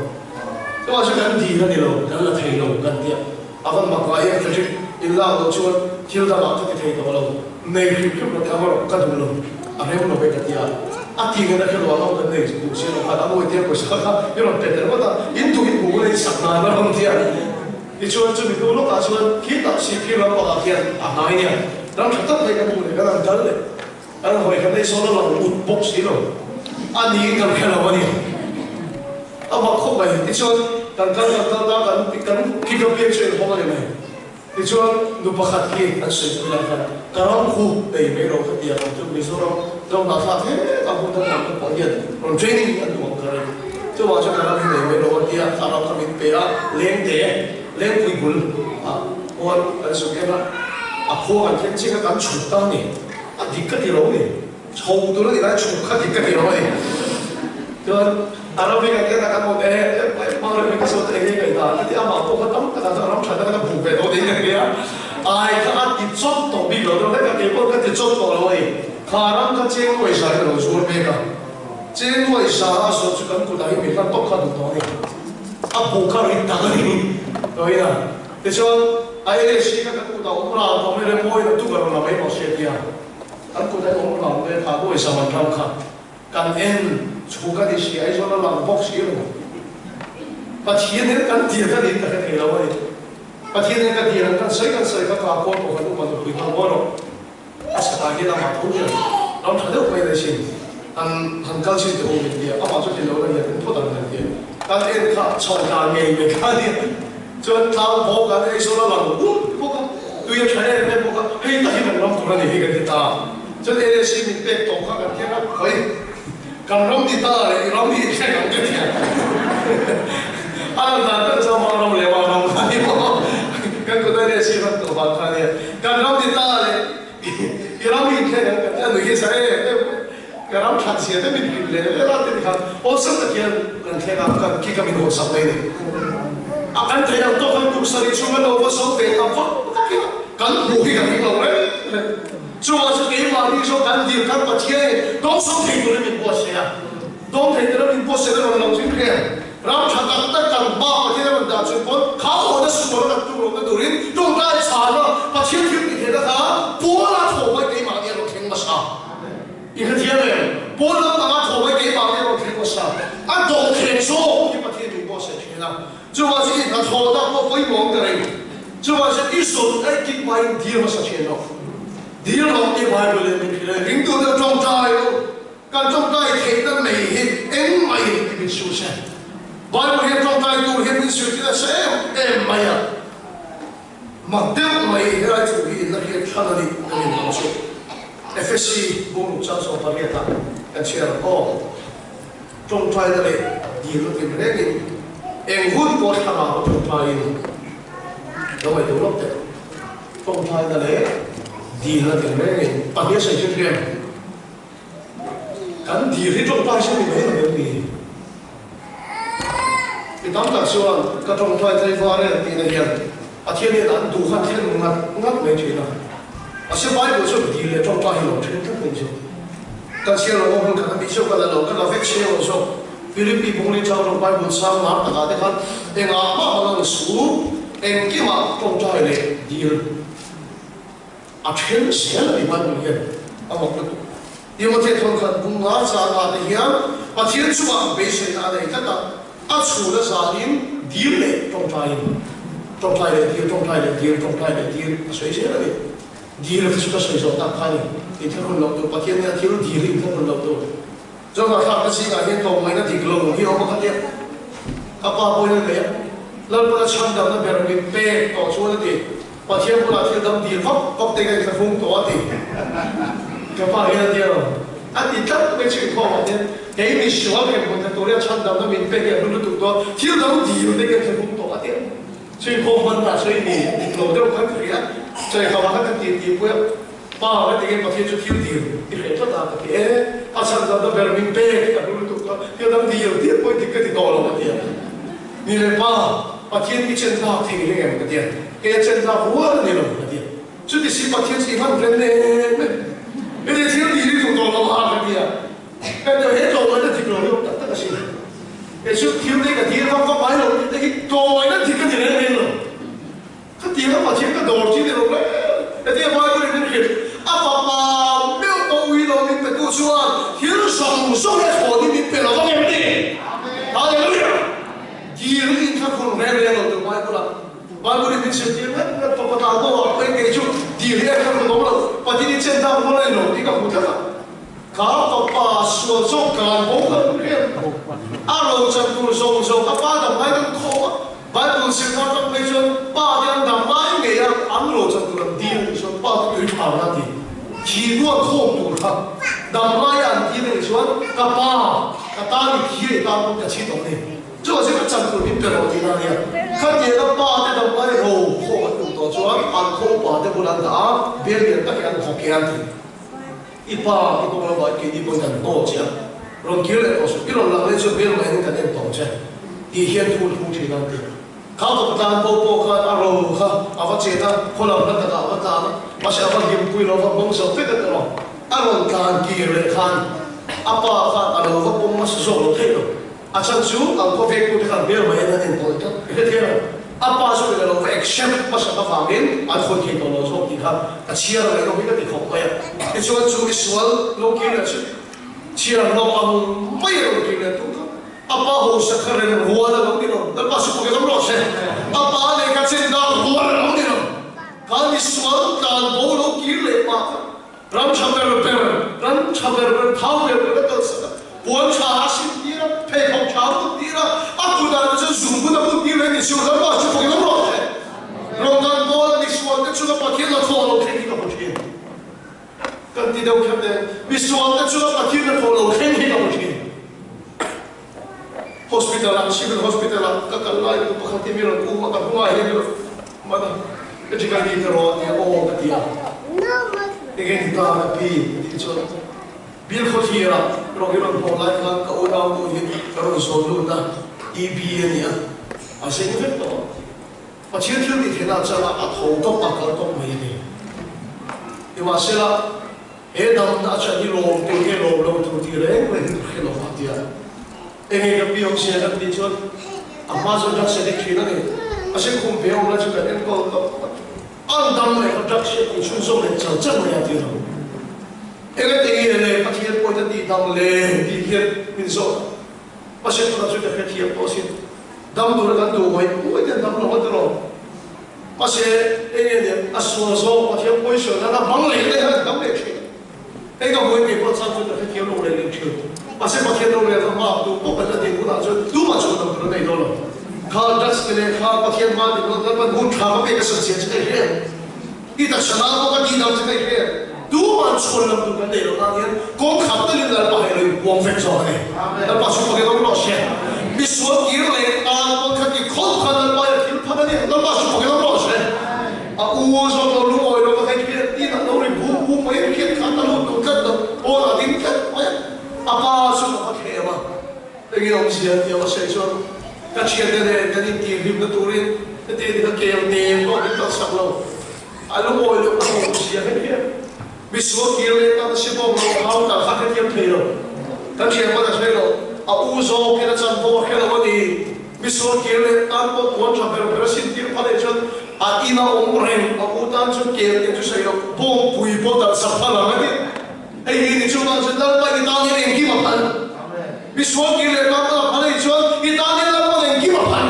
Chuvang chu kan dil a ni lo, kan la thei lo kan tia. A van mak ngai em Frederick, in lak loh chuan thil dang ah ka ti thei tawh lo. Nei hrim hrim lo teh a rawh, ka duh lo. A rem lo ve ka tia. A ti ngen a hre lo a lo kan nei duh si lo khan a mawi tia pawisa kha i rawn pe tel ngawt a, in duh in hmuh hun a in sak nan a rawn tia. Tichuan chumi hnu lawkah chuan khi tak si phir lam pangah khian a hnai nia ram tha tak mai kan hmu leh kan han kal leh kan hawi khan ei sawn a lang ut bawk si lo a niin kan hre lo a ni. A mak khawp mai. Tichuan kan kal kan kal ta kan kan khi ka pian chu inhawng a ni mai. Tichuan nu pakhat khi an sawi pui lai khan ka ram khu nei mai lo ka ti ang chu Mizoram tlawmnah thlak hle tak hun dang lam te pawh hian rawn training an duh ang ka ring. Chuvang chuan ka ram hi nei mai lo a tia, a ram kha min pe a, lengte, lengpui bul ah khuan kan zuk em a, a khua kan thleng chiang a kan chhuk ta a ni, a dik ka ti lo a ni, chho tur a ni lai chhuk kha dik ka ti lo a ni. Chuan a ram hi kan en a kan awm e, hmang reng mai ka sawi ta eng nge ngaihdan ka ti a, amah pawh kha tam tak ah chuan a ram that na kha buk ve tawh niin ka hria, ai kha a ti chawt tawh bik lo deuh hlek a, keipawh ka ti chawt tawh lo a ni, kha ram kha cheng pawisa hi ka lo zuar mek a. Cheng nuaisa a zawh chu kan kutah hi mi hlan tawp kha duh tawh a ni. A bu kha rit tak a ni tawhin a. Tichuan, a LAC kha kan kutah awm ral tawh mai remawi na tuk a rawn la mai mawh se tia. Kan kutah hi awm ral mai kha nuaisa man ram kha kan en chhuk a ni si, Aizawl a lang bawk si lo. Pathian hian kan tir kha niin ka hre thei lo a ni. Pathian hian ka tir ang kan sawi kan sawi kha ka kawl pawh kan upa nupui nghal maw rawh. A chhakah hian amah tho hian ram tha deuh mai daih sin han han kal chin teh u min ti a, amah chu ti lo la hian in phawt ang kan ti a, kan en kha chho dan ngei mai kha a nia, chuan tlang bawk an ei zawn a lang bum bawk a, tui a tha em em bawk a, hei tak hi kan ram tur a ni hi kan ti ta, chuan LAC min pek tawh kha kan keng a, hawi kan ram ti ta leh i ram hi i thleng ang ka ti a, a lan dan tak chuan amah ram leh amah ram kha a ni maw, kan kut a LAC ram tawh vang kha a nia. Kan ram ni ta le i ram hi thlen ang kan ti a nui hi sa em em mai. Ka ram that zia te min hrilh leh vel a ti ni khan awlsam tak hian kan thleng a, kan kik a min haw sak mai ni. A kan theih ang tawk khan kum sarih chhung a lo va zo ve ta vak vak ila kan hmuh hi kan ring lo reng reng. Chuvang chu keimahni zawk kan dil khan Pathianin dawngsawm thei turin min buatsaih a. Dawng thei tura min buatsaih a rawn lo zing hle. Ram tha tak tak kan hma Pathian a rawn dah chung pawn kha awhna sual a kan tum lohna turin tawngtai chhana Pathian thil tih theihna kha Paula thaw mai keimahni a rawn thleng hmasa. I hrethiam em? Paul lampanga thaw mai keimahni a rawn thleng hmasa. A dawhtheh zawk hi Pathian min buatsaih thin a. Chuvang chu i hnathawhna pawh pawimawh ka ring. Chuvang chu i zawt aih kik hmain dil hmasa thin lo. Dil rawh tih Bible in min hrilh a ni. Ringtute tawngtai lo. Kan tawngtai theihna nei hi engmah in i min suh se. Bible hian tawngtai tur hian min zirtir nasa em em mai a. Mak deuh mai helai thu hi in la hriat thlan a nih ka rin ang chu. Efesi bungruk chang 18 ah kan chhiar ang aw. Tawngtaina leh dilna tin rengin eng hun pawh thlarau a tawngtaiin lo ngaihtuah lawk teh. Tawngtaina leh dilna tin rengin pahnih a sawi hrim hrim. Kan dil hi tawngtai chu ni mai lo em ni? Mi tam tak chuan ka tawngtai thei var e tihna hian Pathian hian an duh khan thlen ngat ngat mai thin a. Mahse Bible chuan dil leh tawngtai hi lo then tlat mai chu. Kan chhiar lo awm hun khat a mi chu ka la lo, ka la vek chheng lo zawk. Philippi Bungli chang rawng Bible sang lar takah te khan engah mah hmang ang su, engkimah tawngtai leh dil. A then zel a ni Bible hian a mak lutuk. Timothea thawn khat bung nga chang ah te hian Pathian chungah beiseina a nei tlat a, a chhun a zanin dil leh tawngtaiin, tawngtai leh dil, tawngtai leh dil, tawngtai leh dil a sawi zel a ni. Dil te chu ka sawi zawh tak kha a ni. Inthlahrun loh tur, Pathian nia thil dil hi inthlahrun loh tur. Chuvang thlakna zingah hian tlawmngaihna dik lo hi a awm a khatia ka pa pawhin a nei a, Lalpana chhandamna ber min pek tawh chuan a ti, Pathian bulah thil dam dil vak vak te ka inthlahrung tawh a ti. Ka pa hian a ti elo? A ti tlat mai chu inkhawmah hian kei misual hremhmun tha tur hian chhandamna min pek hi a hlu lutuk tawh a, thil dam dil te ka inthlahrung tawh a ti a. Chu inkhawm hman ta chu i ni dik lo deuh khan ka hria, chawihkhawmah khan ka ti tihpui a. Pa ka ti nge Pathian chu thil dil i hreh tlat a ka ti e, a chhan dan na ber min pek ka hlu lutuk a, thil dang dil dil pawh i dik ka ti tawh lo ka ti a. Ni leh pa, Pathian i chen tlak thei reng em ka ti a, kei a chen tlak rual a ni lo ka ti a. Chuti si Pathian chu i hman reng em em, heti thil dil i duh tawh lo a ka ti a. Ka ti a, he tlawmngaihna dik lo hi awm tak tak a si. Kei chu thil te ka dil vak vak ngai lo, hei hi tlawmngaihna dik ka ti reng reng lo. Khatiang a Pathian ka dawr chi ni lo reng. Hetia Bible in min hrilh, a fapa meuh pawh ui lo min petu chuan thil zawng zawng hi a thawn in min pe lo vang em ni? Hallelujah! Dil in kha khur reng reng lo tur Bible ah Bible in min zirtir ngat ngat fapa tlan pawh ah pawhin kei chu dil hi a kha khur awm lo, Pathian in chen dak rual a ni lo tih ka hmu tlat a. Ka fapa sual zawk kan bo kan hriat a ro chan tur zawng zawng a pa dam lai kan khawm a, Bible zirna atang phei chuan pa te an dam lai ngei a an ro chan tur an dil a nih chuan pa te tui phar na ti thi nuan khawm tur kha dam lai a an dil a nih chuan ka pa ka tan i thi a i tan pawn ka chhit awm ni chuvang chuan ka chan tur min pe rawh tihna a nia. Khatiang a pa te dam lai ro khawm an duh tawh chuan an khaw upa te bul an dah a, bel lian tak hi an thawk e an ti. I pa i kawng lamah keini pawhin kan hnawl che a, rawn kir leh tawh suh, i rawn lang leh chuan hmel maiin kan en tawh che tih hian thu thu thin an ti. Kha kawp tlan pawh pawh khan a ro kha a va chet a, khaw lam hla takah a va tlan a, mahse a va hlimpui lo va hmang zo vek a ti lo. A rawn tlan kir leh khan a pa khan a lo va pawm hmasa zawk lo theih lo. A chhan chu ang khaw vengtute khan hmel maiin an enkawl tlat i hre thei lo. A pa chu ila lo va accept hmasak avangin an hawi thei tawh lo zawk tih kha ka chhiar a ngaihawm hi ka ti khawp mai a. Tichuan chu misual lo kir leh chu chhiar lo ang mai a rawn kir leh tum kha a pa hausa kha rem rual a lo ni lo. Lalpa chu pawh ram rawh se. A pa lehkha chen dan rual a lo ni lo. Kha misual tlan bo lo kir leh pah kha Ram tha ber ber, ram tha ber ber, thau ber ber a kalsak a, puan tha a sin tir a, pheikhawk tha a put tir a, a kut ah te chuan zungbun a put tir mai ni chu Lalpa chu fawk lam rawh se. Rawng kan bawl a misual te chunga Pathian la thawh lo thleng hi ka hmu thin. Kan ti deuh kher nen, misual te chunga Pathian la thawh lo thleng hi ka hmu thin. Hospital ah, Civil Hospital ah ka kal lai tu pakhat hi mi rawn um a, ka hnungah hian mi rawn man a, ka ti ka ni ka rawh a ti a, aw ka ti a, enge ni ta ka pi ka tih chuan Bill Khawthlir ah rawng hi rawn hmuh lai khan ka unau nu hi ka rawn zawn lut a, TB a ni a, a zeng vek tawh a, Pathian thil tih theihna ah chuan a tho tawp a kal tawp mai a ni. Nimahsela, He damna a chan hi lawm tur nge lawm lo tur tih reng reng hi ka hre lo va tia. Enge ka pi awmzia kan tih chuan a hma chuan drugs addict thin a ni. A se khum ve awm lai chu kan enkawl tawp a. An dam leh kha drugs hi a tih chhunzawm leh char char mai a ti lo. Enge ti nge le Pathian pawhin a tih dam le tih hian min zawt a. Pastor tunah chuan ka hrethiam tawh asin. Dam tura kan duh ngawih ngawih ten dam lo a ti lo. Mahse, eng nge nia, a sual zawk Pathian pawisa nan a hmang leh leh a dam leh thin. Hei ka hmuin kei pawh chang chuan ka hrethiam lo leh leh thin. Mahse, Pathian ro leh hma tu pawh kan la din hunah chuan tumah chuan dam tur a nei dawn lo. Kha drugs te leh kha Pathian hma din dawn Lalpan hun tha ka pek a san chian che ka hre. I taksa nan pawh ka tih dam che ka hre. Tumah chhuan lam tur kan nei lo nan hian kawng khat talin Lalpa hei lo inpuang vek zawk a ni. Lalpa chu fak in awm rawh se. Misual kir leh tan pawn kha ti khawp khan Lalpa hi a thil phat a ni. Lalpa chu fak in awm rawh se. A u zawk lo lungawi lo ka hei khian tin a lo ri bum bum mai a khian khan a lut duh tlat lo. Pawn a ding tlat mai a. A pa chu ka va thlem a. Enge awmzia tia va sawi chuan ka thiante nen kan intihhlimna turin heti a ni ka kel nem pawh min kalsak lo. A lungawi loh ka hmu zia hek hian misual kir leh tan si bawk lo hau tak kha hrethiam thei lo. Kan thiam pawn a hre lo. A u zawkin a chan pawh a hre lo a ni. Misual kir leh tan pawh puan tha ber ber a sin tir pha leh chuan. A ina awm reng a u tan chuan kel te chu sawi lo, bawngpui pawh talh sak phal ang a ti. Hei hi ni chungah chuan Lalpa i tan hian engkim a phal. Misual kir leh tan a phal anih chuan i tan hian Lalpa'n engkim a phal.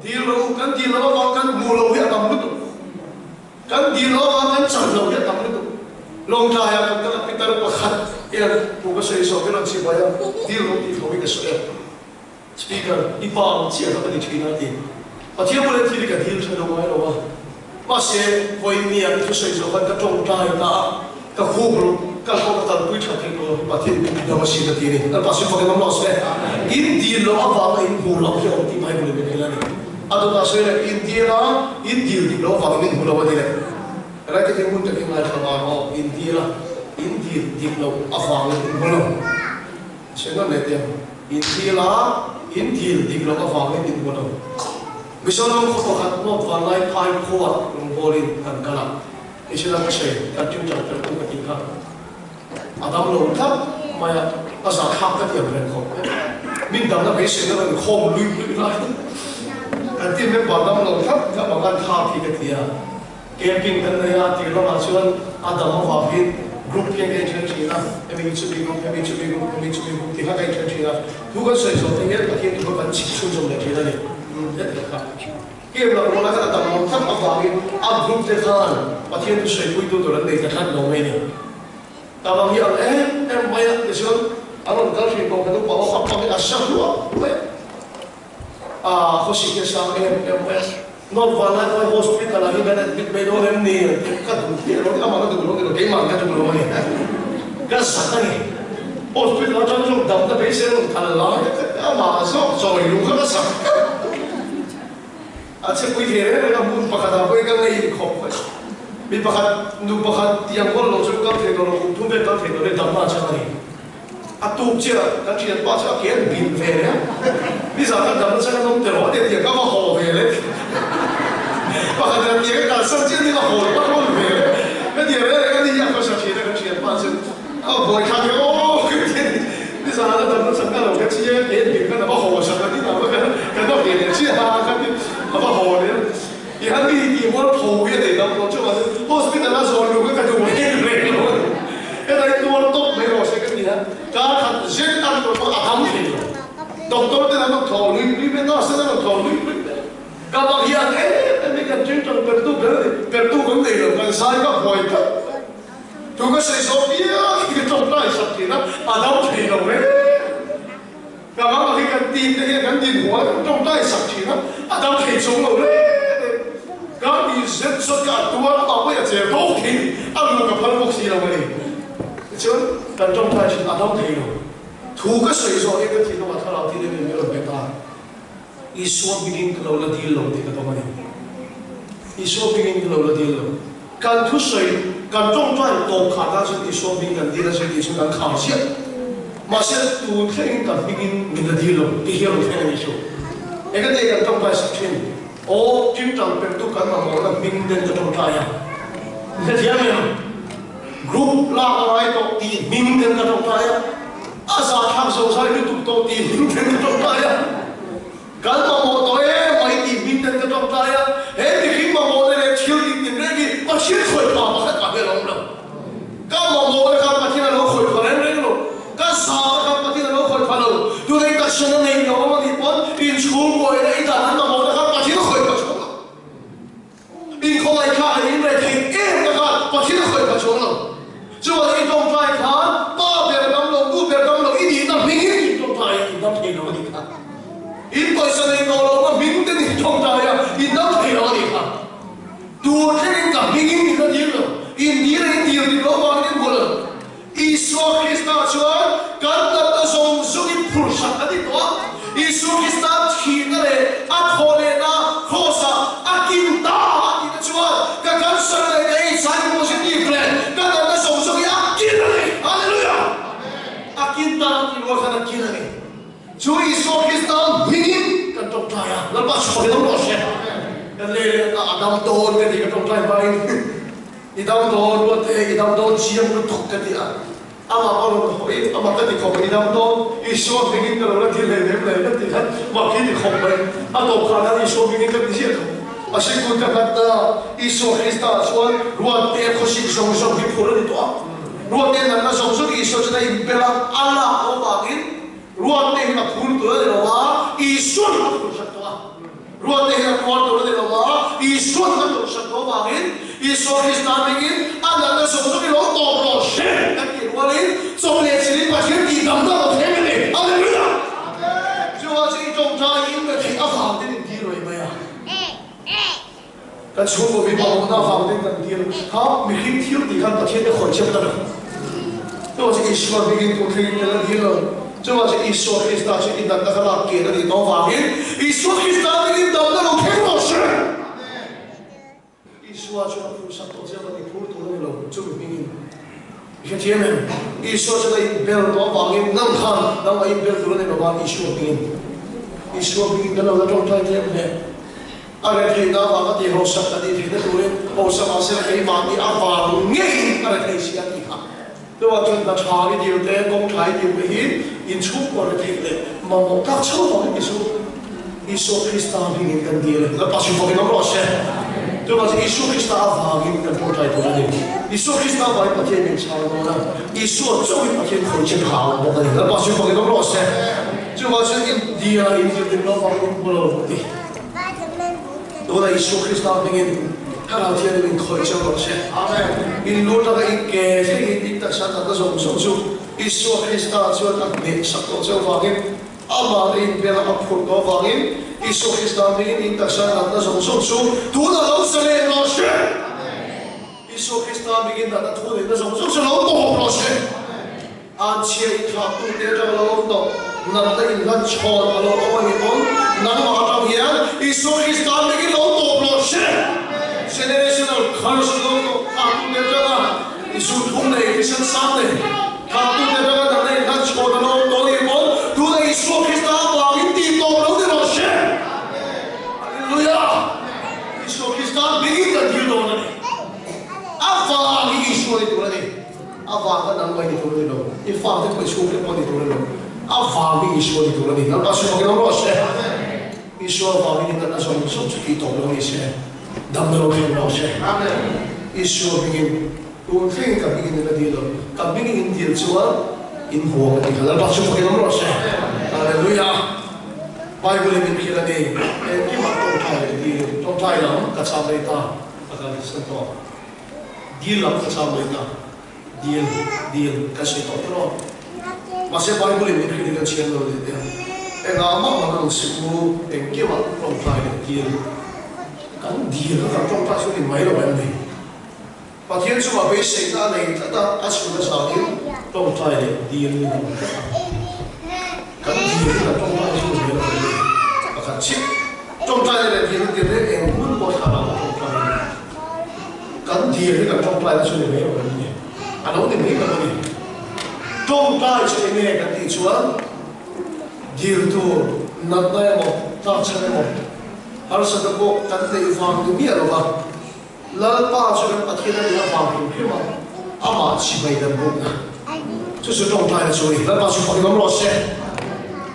Dil rawh u, kan dil loh avang kan hmuh loh hi a tam lutuk. Kan dil loh avang kan chan loh hi a tam lutuk. Lawngtlaiah kan kal a Peter pakhat hian thu ka sawi zawk hi rawn chhibai a, dil rawh tih tho hi ka sawi a. Speaker, I pa ang chiah kha ka ni thin a ti. Pathian pawh hian thil hi ka dil tha deuh ngai lo a. Mahse, vawiin i thusawi zawh khan ka tawngtai ta a, ka khup rawh, kal pawh ka kalpui tha thei tawh lo hi Pathian min ti dam a sin a ti a ni. Lalpa sin fakin awm rawh se. In dil loh avanga in hmuh loh hi a awm tih Bible in min hrilh a ni. A dawtah sawi leh, in dil a, in dil dik loh avangin min hmu lo a ni leh. Helai te hi hun takin ngaithla ngai rawh, in dil a, in dil dik loh avangin in hmu lo. Chhehnawn leh te in thil a, in dil dik loh avangin in hmu lo. Mizoram khaw pakhat North Vanlai phai khuaa rawngbawlin kan kal a, Michelle-a ka sawi kan ṭingṭang tel tu ka tih kha a dam lo tlat mai a, a zahthlak ka ti ang reng khawp mai. Min damna beiseina rawn khawm luih luih lai kan team member dam lo tlat kha mangan thlak hi ka ti a. Camping kan nei a, tir lamah chuan a dam avangin group hian ka inthen thin a, hemi hi chumi group, hemi chumi group, hemi chumi group tih kha ka inthen thin a. Thu kan sawi zawh te hian Pathian thu kha kan chhip chhunzawm leh thin a ni. Heti kha camp lak ruala khan a dam lo tlat avangin a group te khan Pathian thu sawipuitu tur an nei ta tlat lo mai ni. Tavang hi ang em em mai a, tichuan a rawn kal thin tawh kan upa ho a pangin a sa hluah mai a. A khawsik hi a sang em em mai a. North Vanlaiphai Hospital ah hi kan admit mai dawn em ni? An ti a, ka duh chiah lo, amah ka duh lo ni lo, keimah ka duh lo a ni. Ka zak a ni. Hospital atang zawk damna beisei rawn kal lai a ka ti a, amah zawk chawi luh kha ka zak tlat. A chepui thei reng reng a, hmun pakhat ah pawhin ka ngei khawp mai. Mi pakhat, nu pakhat tiang hawn lo chu kal thei tawh lo, kum thum vel kal thei tawh lo, damna a chang a ni. A tuk chiah a, kan thianpa chu a ke an bin ve leh a, nizan kan dam nasa kan awm teh rawh a ti a, tiang ka va haw ve leh pakhat in a tiang a kalsan chiah ni ka haw leh ka rawn ve leh ka ti reng reng a ni a khawsa thin a kan thianpa chu a buai thlak hian aw ka ti a ni, nizan a dam nasa ka lo ka chiang a ke an bin khan a va haw sak a ni ta ka kan va ve leh chiah a ka ti a va haw leh a tihan mi tih mual tho hi a nei dam lo chu mahse hospital a zawn luh kha ka duh reng reng lo a ni. Helai tuar tawp mai rawh se ka ti a, kar khat zet a tawp a, a dam thei lo. Doctor ten an rawn thaw lui lui mai, nurse ten an rawn thaw lui lui mai. Ka bang hian em em hi kan ṭingṭang pertu ber a ni, pertu kan nei lo, kan zai ka huai tlat mai. Thu ka sawi zawh piang hi ka ṭawngṭai sak thin a, a dam thei lo reng. Ka bang hi kan team te hian kan dinhmuh a, kan ṭawngṭai sak thin a, a dam thei chung lo reng reng. Ka ti zet zawt ka a tuar a pawih a cher bawk thin, a lu ka phal bawk si lo a ni. Tichuan, kan ṭawngṭai thin a dam thei lo. Thu ka sawi zawh hian ka thinlungah thlarau thil em em i rawn pe ta. Isua hmingin ka lo la dil lo tih ka tawng a ni. Isua hmingin ka lo la dil lo. Kan thusawi, kan ṭawngṭai tawp khar tan chuan Isua hming kan dil a zir tih chu kan khar ziah. Mahse, tun thlengin kan hmingin min la dil lo tih hi a rawn thleng a ni chu. Engati kan ṭawngṭai sak ṭhin? Aw, ṭingṭang pertu kan mamawhna hming ten ka ṭawngṭai a. Hrethiam em? Group lak a ngai tawh tih hming ten ka ṭawngṭai a. A zahthlak zozai lutuk tawh tih hming ten ka ṭawngṭai a. Kan mamawh tawh em mai tih hming ten ka ṭawngṭai a, he mihring mamawhna leh thil tih tin reng hi Pathian khawih pha pakhat mah hian a awm lo. Ka mamawhna khan Pathian a lo khawih pha reng reng lo. Ka zahna khan Pathian a lo khawih pha lo. Tunei taksa na nei lo awm a nih pawn inchhungkuaina i dan an mamawhna khan Pathian a khawih pha chuang lo. Inkhawngaihthlak leh inrethei em na khan Pathian a khawih pha chuang lo. Chuan i tawngtai khan Pa ber dam lo, Nu ber dam lo, i nihna hmingin in tawngtai a, in dam thei lo a nih kha. In pawisa nei tawh lo na hming ten in tawngtai a, in dam thei lo a nih kha. Tur thlengin ka hmingin in la dil lo, in dil a in dil dik lo vangin in hmu lo. Isua Krista chuan kan natna zawng zawngin phurhsak a ni tawh a. Isua Krista thihna leh a thawhlehna Kraws-ah a kin ta a tihna chuan ka cancer leh ka HIV positive leh ka natna zawng zawng hi a kin a ni. Hallelujah! A kin ta a tih rual khan a kin a ni. Chu Isua Krista hmingin kan tawngtai a, Lalpa chhuah hi lo rawh se. Kan lei leh a dam dawn ka ti ka tawngtai hmain. I dam dawn ruat e, i dam dawn chiang lutuk ka ti a. Amah pawh rawn hawi, amah ka ti khawp i dam dawn, Isua hmingin ka lo la ti hlei lem leh ka ti khan mak hi ti khawp mai. A tawp khan khan Isua hmingin ka ti ziah tho. Mahse kut ka nghat ta, Isua Krista ah chuan ruatte khawsik zawng zawng hi phur a ni tawh a. Ruatte natna zawng zawng Isua chuan a inbel a, a lak tawh avangin ruatte hi a phur tur a ni lo a, Isuan a phur hrat tawh a. Ruatte hi a tuar tur a ni lo a, Isuan a tawrh hrat tawh avangin Isua Krista hmingin a natna zawng zawng hi lo tawp rawh hre kan tih rualin chawpleh chilin Pathian tihdamna a lo thleng a ni. Hallelujah! Chuvang chu i tawngtaiin ka theih avang ten in dil rei mai a. Kan chhungkaw mi mamawhna avang ten kan dil kha mihring thil tih khan Pathian te khawih chep ta lo. Chuvang chu Isua hmingin tun thlengin kan la dil lo. Chuvang chu Isua Krista chu i natna kha lak ken a nih tawh avangin Isua Krista hmingin damna lo thleng rawh se. Isua chu a phursak tawh chiang a ni, phur tur a ni lo, chumi hmingin. I hrethiam em? Isua chuan a inbel tawh avangin nang khan nangmah inbel tur a ni lova, Isua hmingin. Isua hmingin kan lo la tawngtai tlem hle. A retheihna avanga tih hausak ka tih theihna turin hausa mahse keimahni avang ngeiin a rethei si a tih kha. Chuvang chuan hna tha i dil te, kawng tha i dil te hi inchhungkaw retheih leh mamawh tak chho vangin ti suh. Isua Krista hmingin kan dil e. Lalpa chu fawkin awm rawh se. Chuvang chuan Isua Krista avangin kan tawngtai tur a ni. Isua Krista avangin Pathian min chhang dawn a, Isua chauhin Pathian khawi che tha a awm bawk a ni. Lalpa chu fawkin awm rawh se. Chuvang chuan India in zirtir naupang in hmu lo ti. Tunah Isua Krista hmingin Thlarau Thianghlim in khawih cheu rawh se. In lu atanga in ke thlengin in taksa natna zawng zawng chu Isua Krista chuan a hneh sak tawh cheu vangin, amah in bela a phurh tawh vangin Isua Krista hmingin in taksa natna zawng zawng chu tunah lo sa leh rawh se. Isua Krista hmingin natna thu neihna zawng zawng chu lo tawp rawh se. An chhia in thlaktute atang a lo awm tawh, natna in hlan chhawn a lo awm a nih pawn nangmah atang hian Isua Krista mingin lo tawp rawh se. Generational curse lo tawh thlaktute atanga Isu thum nei, thisen sang nei thlaktute atanga natna in hlan chhawn a lo awm tawh a nih pawn tuna Isua Krista avangin tih tawp lo ni rawh se. Hallelujah! Isua Krista mingin kan thil dawn a ni. A vang hi Isua ni tur a ni. A vang kha nang mai ni tur a ni lo, i fate pawh i chhungte pawh ni tur a ni lo, a vang hi Isua ni tur a ni. Lalpa suh fakin awm rawh se. Isua vangin i natna zawng zawng chu tih tawp lo ni se, damna lo thleng rawh se. Isua hmingin, tun thlengin ka hmingin in la dil lo, ka hmingin in dil chuan in huam a ni kha. Lalpa suh fakin awm rawh se. Hallelujah. Bible in min hrilh a ni, engkimah tawngtai leh dilin, tawngtai lam ka cham rei ta, a kal san tawh. Dil lam ka cham mai ta. Dil, dil kan sawi tawh tawh lo. Mahse Bible in min hrilh hi kan chhiar lo leh teh a. Engah mah mah rawn sik u, engkimah tawngtai leh dil. Kan dil kha kan tawngtai chu ni mai lo em ni? Pathian chungah beiseina a nei tlat a, a chhun a zangin tawngtai leh dil in a awm tlat a. Kan dil hi kan tawngtai chu ni mai lo em ni? Pakhat chiah. Tawngtai leh dil a tir reng eng hun pawh thlarau a tawngtai a ni. Kan dil hi kan tawngtai na chu ni mai lo em ni? A lo ni mai lo a ni. Tawngtai chu enge kan tih chuan dil tur natna emaw, tlakchhan emaw, harsatna pawh kan neih vang ni miah lo va, Lalpa chu kan Pathian a nih avang hrim hrim a, amah chimei kan bawkna chu chu tawngtai na chu a ni. Lalpa chu fak ngam rawh se.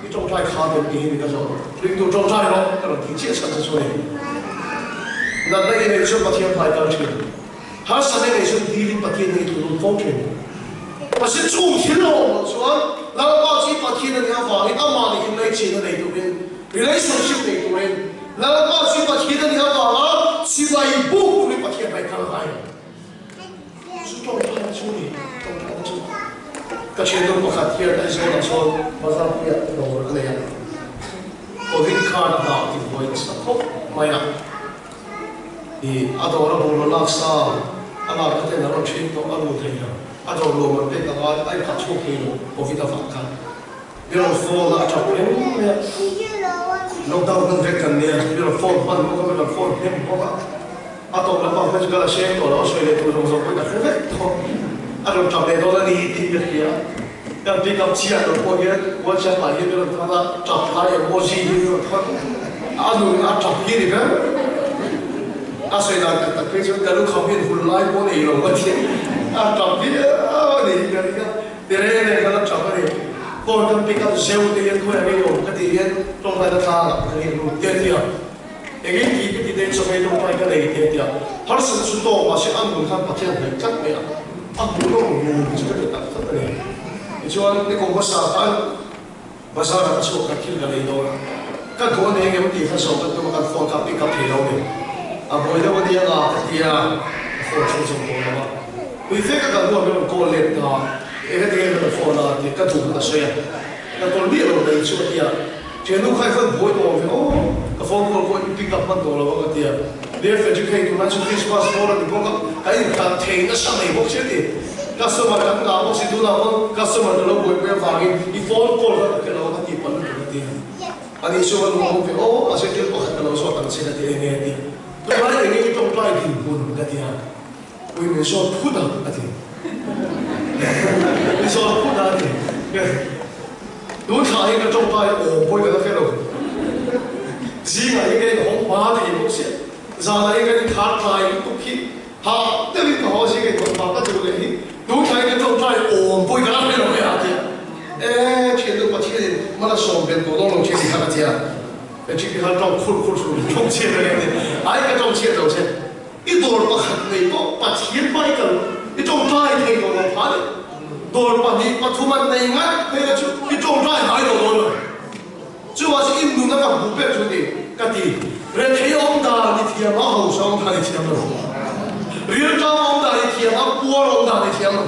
I tawngtai kha dem tih hi mi ka zawh. Ringtu tawngtai rawh ka rawn tih chiah chhan che chu a ni. Natna i neih chuan Pathian hmai kal thin. Harsatna i neih chuan dilin Pathian hi i thunun fo thin. Mahse chung thil a awm loh chuan Lalpa chu i Pathian a nih avangin amah nih inlaichin a nei turin, relationship nei turin, Lalpa chu i Pathian a nih avanga chibai buk turin Pathian hmai kal ngai lo. Chu tawngtaina chu a ni, tawngtaina chu. Ka thiannu pakhat hian Aizawl ah sawn bazar puiah dawr a nei a, Covid khan a dah tih buai nasa khawp mai a. I a dawr a bungraw lak sa a lak na ten a rawn thin tawh a ru thei lo, a dawr nuam an pek ang a, a inphah chhuak thei lo Covid avang khan. Mi rawn phone a, a tap reng mai a, lockdown hman vek kan nia, mi rawn phone hman bawk a, mi rawn phone hnem bawk a. A tawp lampang kha chu ka la hreng tawh lo, a sawi leh tur zawng zawng pawhin a hre vek tawh. A rawn tap leh dawn a ni tih ka hria. Kan pick up chiah lo pawh hian WhatsApp ah hian ka rawn thawn a, tap lai emoji hi ka rawn thawn. A nun a tap hi a ni ber. A sawi dan tak tak phei chuan ka lukham hian hun lai pawh nei lo a ti. A tap viau a ni hi ka ring a, ti reng reng khan a tap a ni. Phone kan pick up zeuh te hian khawiah nge i awm ka tih hian tawngtaina tlangah ka rilru te a ti a. Eng in ti ka ti dei chawhmeh tawngtai ka nei te a ti a. Harsatna chu tawk mahse a nun khan Pathian hnaih tlat mai a, a hmuh nawm nun chu ka ti tak tak a ni. Tichuan nikum hmasa khan Bazar ah ka chhuak kha thil ka lei dawn a, ka duh a nei engem tih kha zawh kan tum a kan phone kha pick up thei lo ni. A buai deuh a nia nga ka ti a, ka phone chhung zawng tawh lo a. Pui fe ka kal hnuah min rawn call let ta, eng ati nge min rawn phone a tih ka duh kha ka sawi a, ka call miah lo mai chu a ti a, thiannu kha i van buai tawh awm ve aw, ka phone call pawh i pick up hman tawh lo a ka ti a, Dear Frederick hei tunlai chu Christmas bawr a ni bawk a, kan inhlat thei nasa mai bawk che a ti. Customer kan ngah bawk si tunah pawn customer ka lo buaipui avangin i phone call kha ka khelh lo a ka tih palh lutuk a ti a. Ani chu ka nuam ve aw mahse thil pakhat ka lo zawt ang che ka ti eng nge a ti. Tunlai eng nge i tawngtai dinhmun ka ti a, ui min zawt phut a a ti. Min zawt phut a a ti. Tun thla hi ka tawngtai awm pawhin ka la hre lo. Zingah hi ka inhawng hma thei bawk sia, zanah hi ka inkhar tlai lutuk hi. Ha deuhin ka haw zing in hawn vang ka duh leh hi tun thlai ka tawngtai awm pawhin ka la hre lo mai a tia e thiannu Pathian in hmala sawm bet tawh dawn lo che ti kha ka tia e thi kha tawng khur khur chhun tawng chhiat reng ani ai ka tawng chhiat lo che i dawr pakhat nei pawh Pathian hma i kal i tawngtai thei tawh lo pha le dawr pahnih pathum an nei ngat phei la chu i tawngtai ngai lo dawn lo. Chuvah chu in nuna ka hmuh pek chu ni ka ti. Rethei awm dan i thiam a, hausa awm dan i thiam lo. Rilṭam awm dan i thiam a, puar awm dan i thiam lo.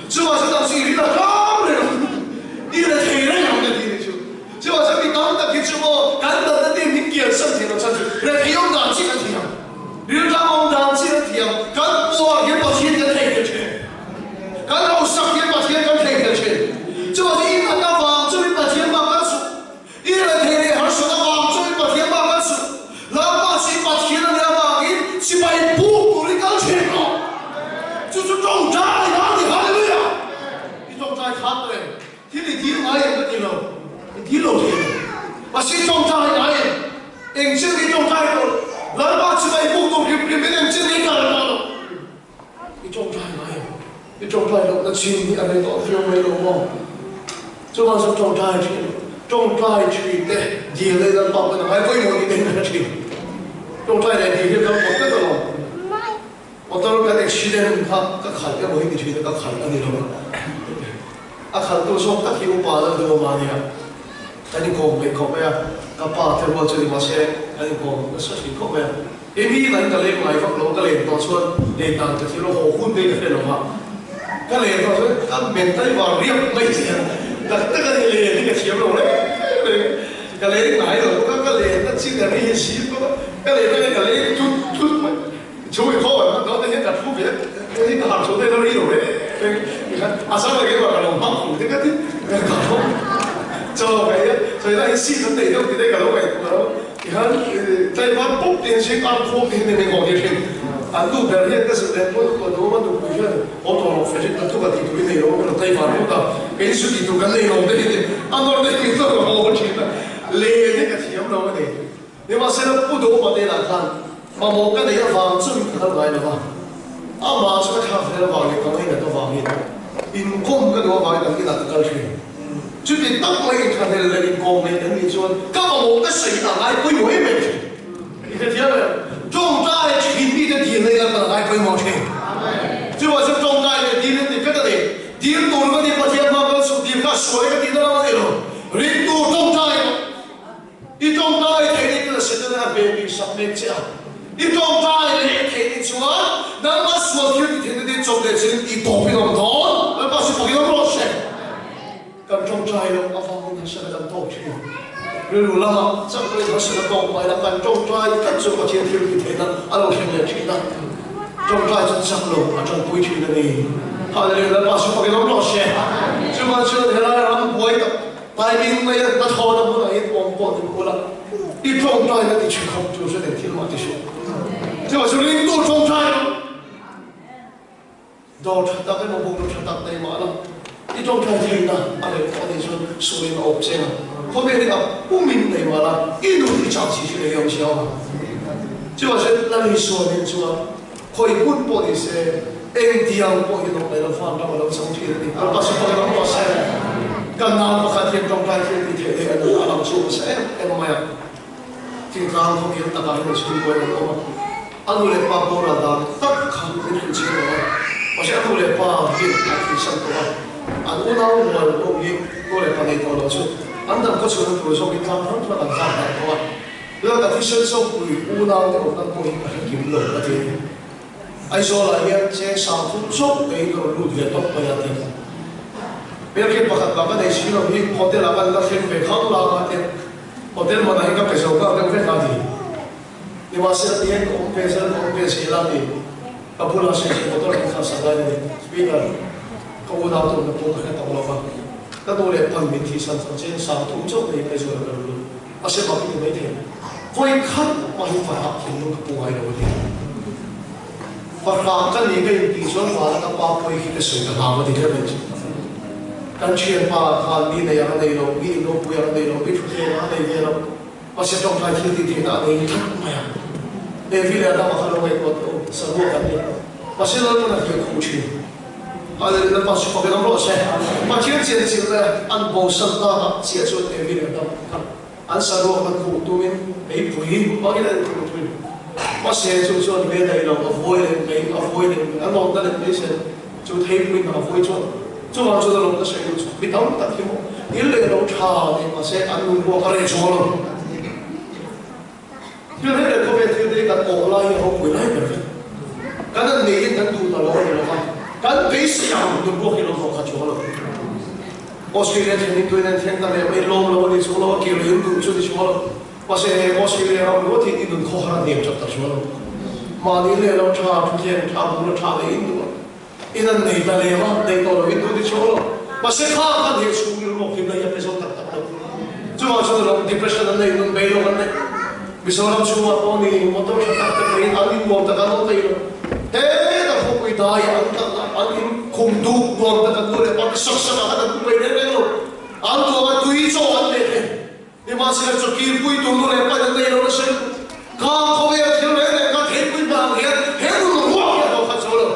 Chuvah chu nang chu i ril a ṭam reng ang, i rethei reng ang ka ti ni chu. Chuvah chuan mi tam tak hi chu aw, kan natna te min kiansan thei lo chhan chu rethei awm dan chiah kan thiam, rilṭam awm dan chiah kan thiam, kan puar hian Pathian kan theihnghilh ṭhin. Kan hausak hian Pathian kan theihnghilh thin. Chuvang chu i natna vang chuin Pathian bak kan suh. I rethei leh harsatna vang chuin Pathian bak kan suh. Lalpa chu i Pathian a nih avangin sipai buk turin kal thin rawh. Chu chu tawngtai a ni. Hallelujah! I tawngtai khat reng. Thil i dil ngai em ka ti lo. I dil lo thei lo. Mahse i tawngtai ngai em? Eng chin nge i tawngtai tawh? Lalpa sipai buk tur hrim hrimin eng chin nge i kal tawh lo? I tawngtai ngai em? I tawngtai lohna chin hi a rei tawh viau mai lo maw? Chuvang chuan tawngtai thin, tawngtai thin te dil leh Lalpa pawn a ngai pawimawh tih te hi ka hre thin. Tawngtai leh dil hi ka pawt vek alawm. Motor kan accident kha ka khalh emaw hi ti thin a, ka khalh a ni lo a. A khalhtu zawk tak hi upa la duh a nia. Kan inkawm ngei khawp mai a, ka pa te rual chu ni mahse kan inkawm nasa thin khawp mai a. Emi ngai ka leng ngai vak lo, ka len tawh chuan len dan ka thil a haw hun te ka hre lo a, ka len tawh chuan ka men tai var riap mai che a, tak tak a ni len hi ka thiam lo reng reng, ka leng ngai lo bawk a, ka len na chin a ri hi si bawk a, ka len na ka leng thut thut mai, chu i khaw an dawn te hian ka thu ve a, hei hi ka harh chhuah daih a ri lo reng reng, tikhan a chang leh keimah ka lo hmang khum te ka ti, ka tho chaw ka ei a, sawi lai hi seat an nei deuh ti te ka lo ngaihtuah lo. Tihian tlaivar pawp te hian zing ar khawm te hian min ngaw tir thin. An nu ber hian ka zilh leh puan lutuk a duhawm a, nupui hian haw tawh lo Frederick na tuk a tih tur i nei lo a, ka lo tlaivar pawp a, kei chu tih tur kan nei lo te hi ti a nawr te hi min nawr haw thin a, len hi ka thiam lo a ni. Nimahsela Pu Duhawma te lah khan mamawh ka neih avang chu min kal ngai lo va, amah chu ka thlak zel avang leh ka ngainat avangin inkawm ka duh avangin an inah ka kal thin. Chuti tak mai inthahnel leh inkawm ngei kan nih chuan ka mamawh ka sawi a ngai pawimawh em em thin. I hrethiam em? Tawngtai thin mite dil nei lan a ngai pawimawh thin. Chuvang chuan tawngtai leh dil an ti vek a ni. Dil tur ka ni Pathian hma kan suh dil kha sual ka tihna lam a ni lo. Ringtu tawngtai rawh. I tawngtai theih ni chuan Setana a ve bik sak mek che a. I tawngtai leh theih ni chuan nangmah sual thil ti theihna te chawp leh chin tih tawp in awm dawn. Lalpa chu fakin awm rawh se. Kan tawngtai loh avangin harsatna kan tawk thin. Rilru lamah chak loin harsatna tawk mai la kan tawngtai tlat chu Pathian thil ti theihna a lo thleng leh thin a. Tawngtai chuan chak lo a tanpui thin a ni. Hallelujah Lalpa chu fakin awm rawh se. Chuvang chuan helai ram buai tak Timing mai a hnathawhna hmunah hian awm pawh ni ula, i tawngtaina ti chhe khawp tur chuan engthil mah ti suh. Chuvang chu ringtu tawngtai rawh. Dawr tha tak emaw bungraw tha tak nei mah la, i tawngtai theihna a reh pawh anih chuan sualin a awp cheng a. Khawvel hi a pumin nei mah la, i nun i chak chi chu ei awm si ang. Chuvang chuan Lal Isua nen chuan khawi hmun pawh ni se, eng tiang pawh hi nawm mai lo van ram a lo chang thin a ni. Lalpa chu pawi ram rawh se. Kan nau pakhat hian tawngtai thil ti theih leh a nun a lang chhuak nasa em em mai a. Thingtlang khawkil takah hian chhungkuain an awm a, a nu leh pa boral dan tak kha min hrilh chiang lo a, mahse a nu leh pa hian an hrilhsan tawh a, an unau rual pawh hi nu leh pa nei tawh lo chu an dam khaw chhunna tur zawkin tlang hrang hrang an zak dah tawh a, tunah ka thisen sawpui unau te awmna pawh hi ka hre kim lo a ti a ni. Aizawlah hian cheng 30 chauh peiin ka rawn lut ve tawp mai a ti. Hmelhriat pakhat mah ka nei si lo hi hotel ah kan la thleng ve khang lang a tia hotel manah hi ka pe zo nghal deuh vek a ti. Nimahsela ti hian ka awm ve zel ka awm ve zel a ti. Ka bulah sawi motor kan khalh sak lai a ni. Speaker, ka unau te awmna pawh ka hre tawh lo va, ka nu leh pan min thihsan chuan cheng 30 chauh peiin Aizawlah ka rawn lut. A hre bak i ti mai thei. Vawi khat mah hi fahrah thinlung ka pu ngai lo a ti. Fahrah ka ni ka intih chuan vana ka pa pawi khi ka sawi ka hlau a ti kher mai chu. Kan thianpa khan mi nei ang a nei lo, mi inropui ang a nei lo, mi thutleng ang a nei ve lo. Mahse tawngtai thil tih theihna a nei tlat mai a. Levi leh Adama kha lo ngaihtuah teh u, saruak an ni. Mahse Lalpan a hliah khuh thin. Hallelujah Lalpa chu fak in awm rawh se. Pathian chian chilh leh an bosan takah chiah chuan Evi leh Adam kha an saruakna khuh tumin meipui hmangin an inkhuh thin. Mahse chu chuan ve daih lo, a vuai leh mai, a vuai leh mai, a nawtna leh mai se chu theipui hna a vuai chuan chuvang chuan a lawmna sawi duh chu mi tam tak hi maw il leh lo tha nih mahse an nun ruak a reh chuang lo. Thil reng reng khawvel thil te hi kan awh lai hi a ropui lai ber vek. Kan an neiin kan duh ta lo a ni lo va, kan beisei ang nun pawh hi lo hlawh khat chuang lo. Australia thleng in tuin an thleng ta leh mai lawm lo a ni chuang lo, a kir leh in duh chu a ni chuang lo. Mahse he Australia ram luat hi i nun khawhar a hniam chak ta chuang lo. Mahni leh lo tha, thuthleng tha, bula tha leh in duh a, in an nei ta lem a, nei tawh lo in duh ti chuang lo. Mahse kha khan he chhungril ruak hlimna hi a pe zo tak tak lo. Chuvang chuan ram depression an nei, nun bei lo an nei. Mizoram chhungah pawh ni motor tha tak te pawhin an innuam tak an awm thei lo. Heta khawpui daiah an kal a, an in khum duh nuam tak an duh leh pa te sak sak ah khan an pu mai reng reng lo. An duh anga tui chaw an leh thei. Nimahsela chaw kirpui tur nu leh pa in an nei lo nasa lutuk. Kha khawvel thil reng reng kha theipui hma ang hian he nun ruak hi a lo khat zo lo.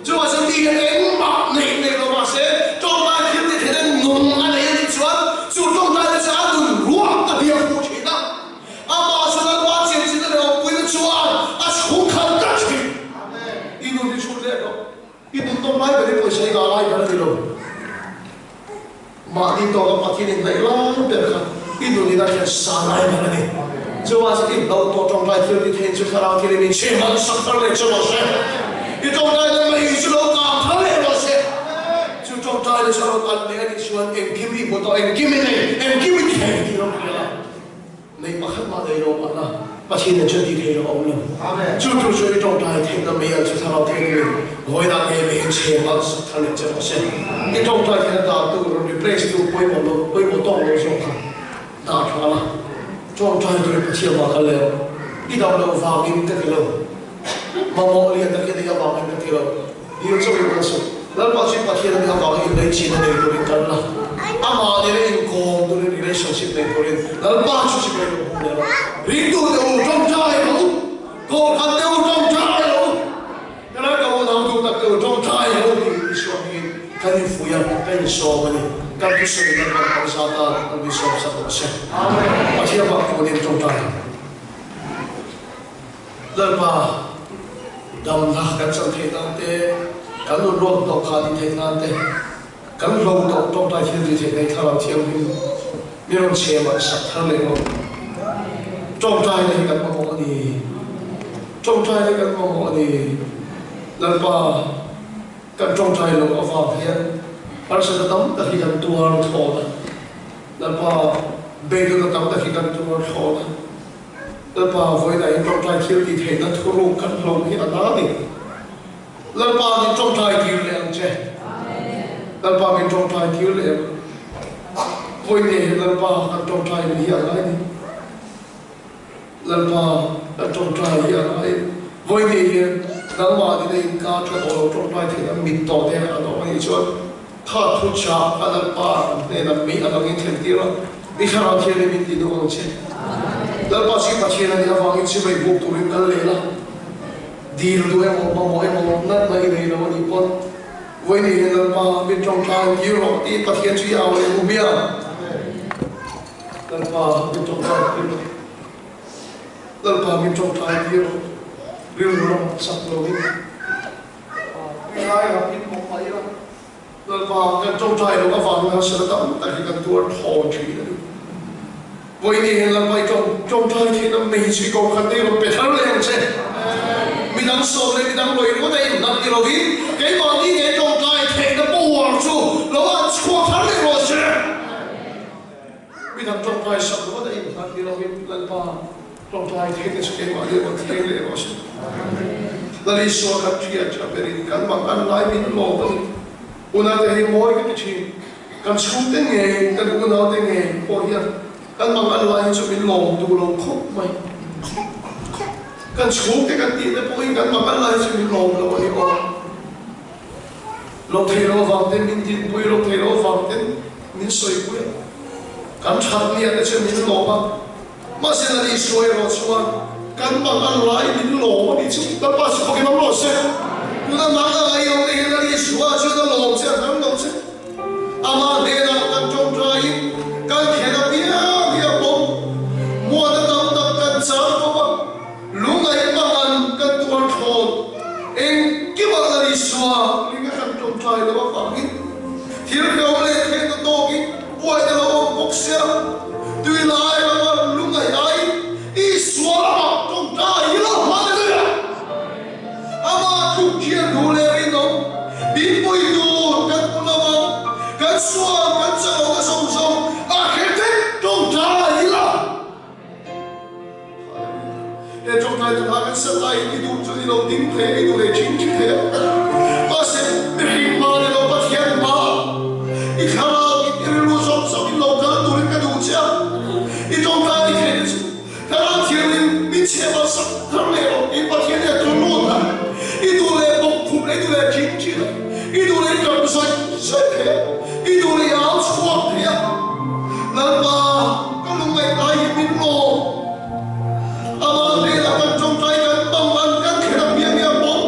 Chuvang chuan mi hian engmah neih nei lo mahse tawngtai thil ti theihna nung a nei a nih chuan chu tawngtai te chu a nun ruak a biak hmuh thin a. Amah chuan a pa chianchina leh awmpuina chuan a chhungkhat ta thin. I nun hi chhut leh rawh. I nun tawng lai ber hi pawisa i ngah lai ber a ni lo. Mahni tawka Pathian inhnaih lai ber kha i nun inah hian sa lai ber a ni. Chuvang chuan i hlauh tawh tawngtai thil ti theiin chu thlarau thilin in chhe hman sak thar leh che rawh se. I tawngtai na mai chu lo kang thar leh rawh se. Chu tawngtai na chu a rawn alh leh a nih chuan engkim i hmu tawh, engkim i nei, engkim i ti thei tih ram hria la. Nei pakhat mah nei lo mahna Pathian in chuan ti thei lo a awm lo. Chu tur chu i tawngtai theihna mai ang chu thlarau theihna in vawiinah ngei mai in chhem a sak thar leh che rawh se. I tawngtai theihna dah tu rawn replace tu pawimawh lo pawimawh tawk lo zawk kha dah tha la. Tawngtai turin Pathian mah kal leh rawh. I dam loh vangin ka ti lo. Mamawh lian tak i neih avangin ka ti lo. Dil chauhin kal suh. Lalpa chu i Pathian a nih avangin inleichhin a nei turin kal la. Amah nena inkawm turin relationship nei turin Lalpa chu chibai lo hmu leh rawh. Ringtute u tawngtai rawh u. Kohhran te u tawngtai rawh u. Helai ka unau duh tak te u tawngtai rawh u tiin Isua hmingin kan infuih a, kan insawm a ni. Kan thusawi Lalpan pawisa tan kan insawm sak rawh se. Pathian vang kunin tawngtai. Lalpa, damna kan chan theih nan te, kan nun ruak hnawh kha ni theih nan te, kan hlo tawh tawngtai thil ti theih nei Thlarau Thianghlim mi rawn chhem an sak thar leh rawh. Tawngtai na hi kan mamawh a ni. Tawngtai na kan mamawh a ni. Lalpa, kan tawngtai loh avang hian harsatna tam tak hi kan tuar thlawn a. Lalpa, beidawnna tam tak hi kan tuar thlawn a. Lalpa vawiinah in tawngtai thil tih theihna thuruk kan hlawm hi a na ni. Lalpa min tawngtai tir leh ang che. Lalpa min tawngtai tir leh ang. Vawiin hi Lalpa kan tawngtai leh hi a ngai ni. Lalpa kan tawngtai hi a ngai. Vawiin hian nangmah nena inkar tha tawh lo tawngtai theihna mit tawh te an awm a nih chuan kha thu chah kha Lalpa hnenah mi a langin thlen tir a, I thlarau thianghlim in ti duh ang che. Lalpa chu i Pathian a nih avangin chibai buk turin kal leh la. Dil duh emaw, mamawh emaw, natna i nei lo a nih pawn, Vawiin hian Lalpa min tawngtai tir rawh tiin Pathian chu i au leh hmu hmiang. Lalpa min tawngtai tir rawh. Lalpa min tawngtai tir rawh, rilru ram chak lovin ngai rapin bawk mah ila, Lalpa kan tawngtai loh avangin harsatna tam tak hi kan tuar thawn thin a ni. Vawiin hian Lalpa i tawngtai theihna mei chu i ko khat te rawn pe thar leh ang che. Midang sawm leh midang lawih ringawt a inhlat ni lovin keimahni ngei tawngtai theihna power chu lo an chhuak thar leh rawh se. Midang tawngtai sak ringawt a inhlat ni lovin Lalpa tawngtai theihna chu keimahni rawn thleng leh rawh se. Lal Isua kha thian tha berin kan mak an lai min lawm a ni. Unate hi mawi ka ti thin. Kan chhungte ngei, kan unaute ngei pawh hian kan mang an lai hi chu min lawm duh lo khawp mai. Kan chhungte kan tihte pawhin kan mang an lai hi chu min lawm lo a ni aw. Lo thei lo avang ten min dinpui, lo thei lo avang ten min sawipui a. Kan that nia te chuan min lawm a. Mahse Lal Isua erawh chuan kan mang an lai min lawm a nih chu. Lalpa chu fak in awm rawh se. Tuna mang a ngai lo te hian Lal Isua chuan a lawm che, a hnam lo che. Amah hnenah kan tawngtaiin kan khen apiang hi a pawm. Muana tam tak kan chang bawk a, lungaih mangan kan tuar thlawn. Engkimah Lal Isua ringa kan tawngtai loh avangin thil hrehawm leh theihna tawkin buaina lo awm bawk sia. Tui lai lama lungaih aiin Isua lamah tawngtai hi lo hallelujah! Amah tluk thian thu leh rinawm dinpui tur kan hmu lo ang, kan sual kan chak lo na zawng zawng a hre vek tawngtai ila. Hallelujah. He tawngtai tak ah kan sat laiin i duh chu i lo ding thei a, i duh leh thin thin thei a. Mahse mihring hma ni lo Pathian hma i thlarau in i rilru zawng zawng in lo kal turin ka duh che a, i tawngtai i theih te chu. Thlarau Thianghlim min chhehval sak thar leh rawh in Pathian hian thu lut a, i duh leh bawk khum leh i duh leh thing thin a, i duh leh i ṭap zawih zawih thei a, i duh leh i au chhuak thei a. Lalpa, ka lungngaihna hi min lawm. Amah hnenah kan ṭawngṭai kan bang an kan thlen a piang hi a bawm.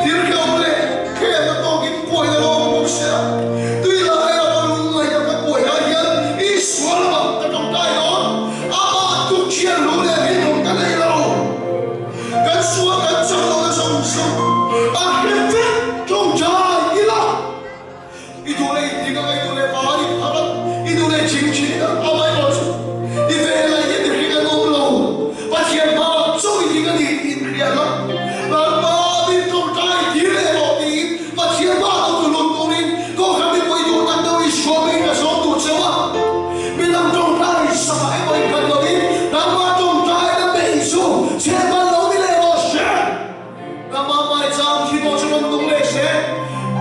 Thil hrehawm leh khelna tawkin buaina lo awm bawk sia. Tui lai a ka lungngaihna ka buaihah hian Isua lamah ka ṭawngṭai dawn. Amah tuk thian lu leh rinawm ka nei lo. Kan sual kan chak lo na zawng zawng a hre vek ṭawngṭai ila. I duh leh i ding anga i duh leh pa i phar a, i duh leh thing thin a, amah erawh chu i velah hian mihring an awm lo. Pathian hmaah chauh i ding a ni tih inhria la, Lalpa min ṭawngṭai tir leh rawh tiin Pathian hmaah lo tu lut turin Kohhran mipui duh tak deuh i hruaiin ka zawm duh cheu a. Midang ṭawngṭai sakah emaw innghat lovin nangmah ṭawngṭaina peih chu chhehman lo ni leh rawh se. Nangmah maichang thi pawh chu rawn nung leh se,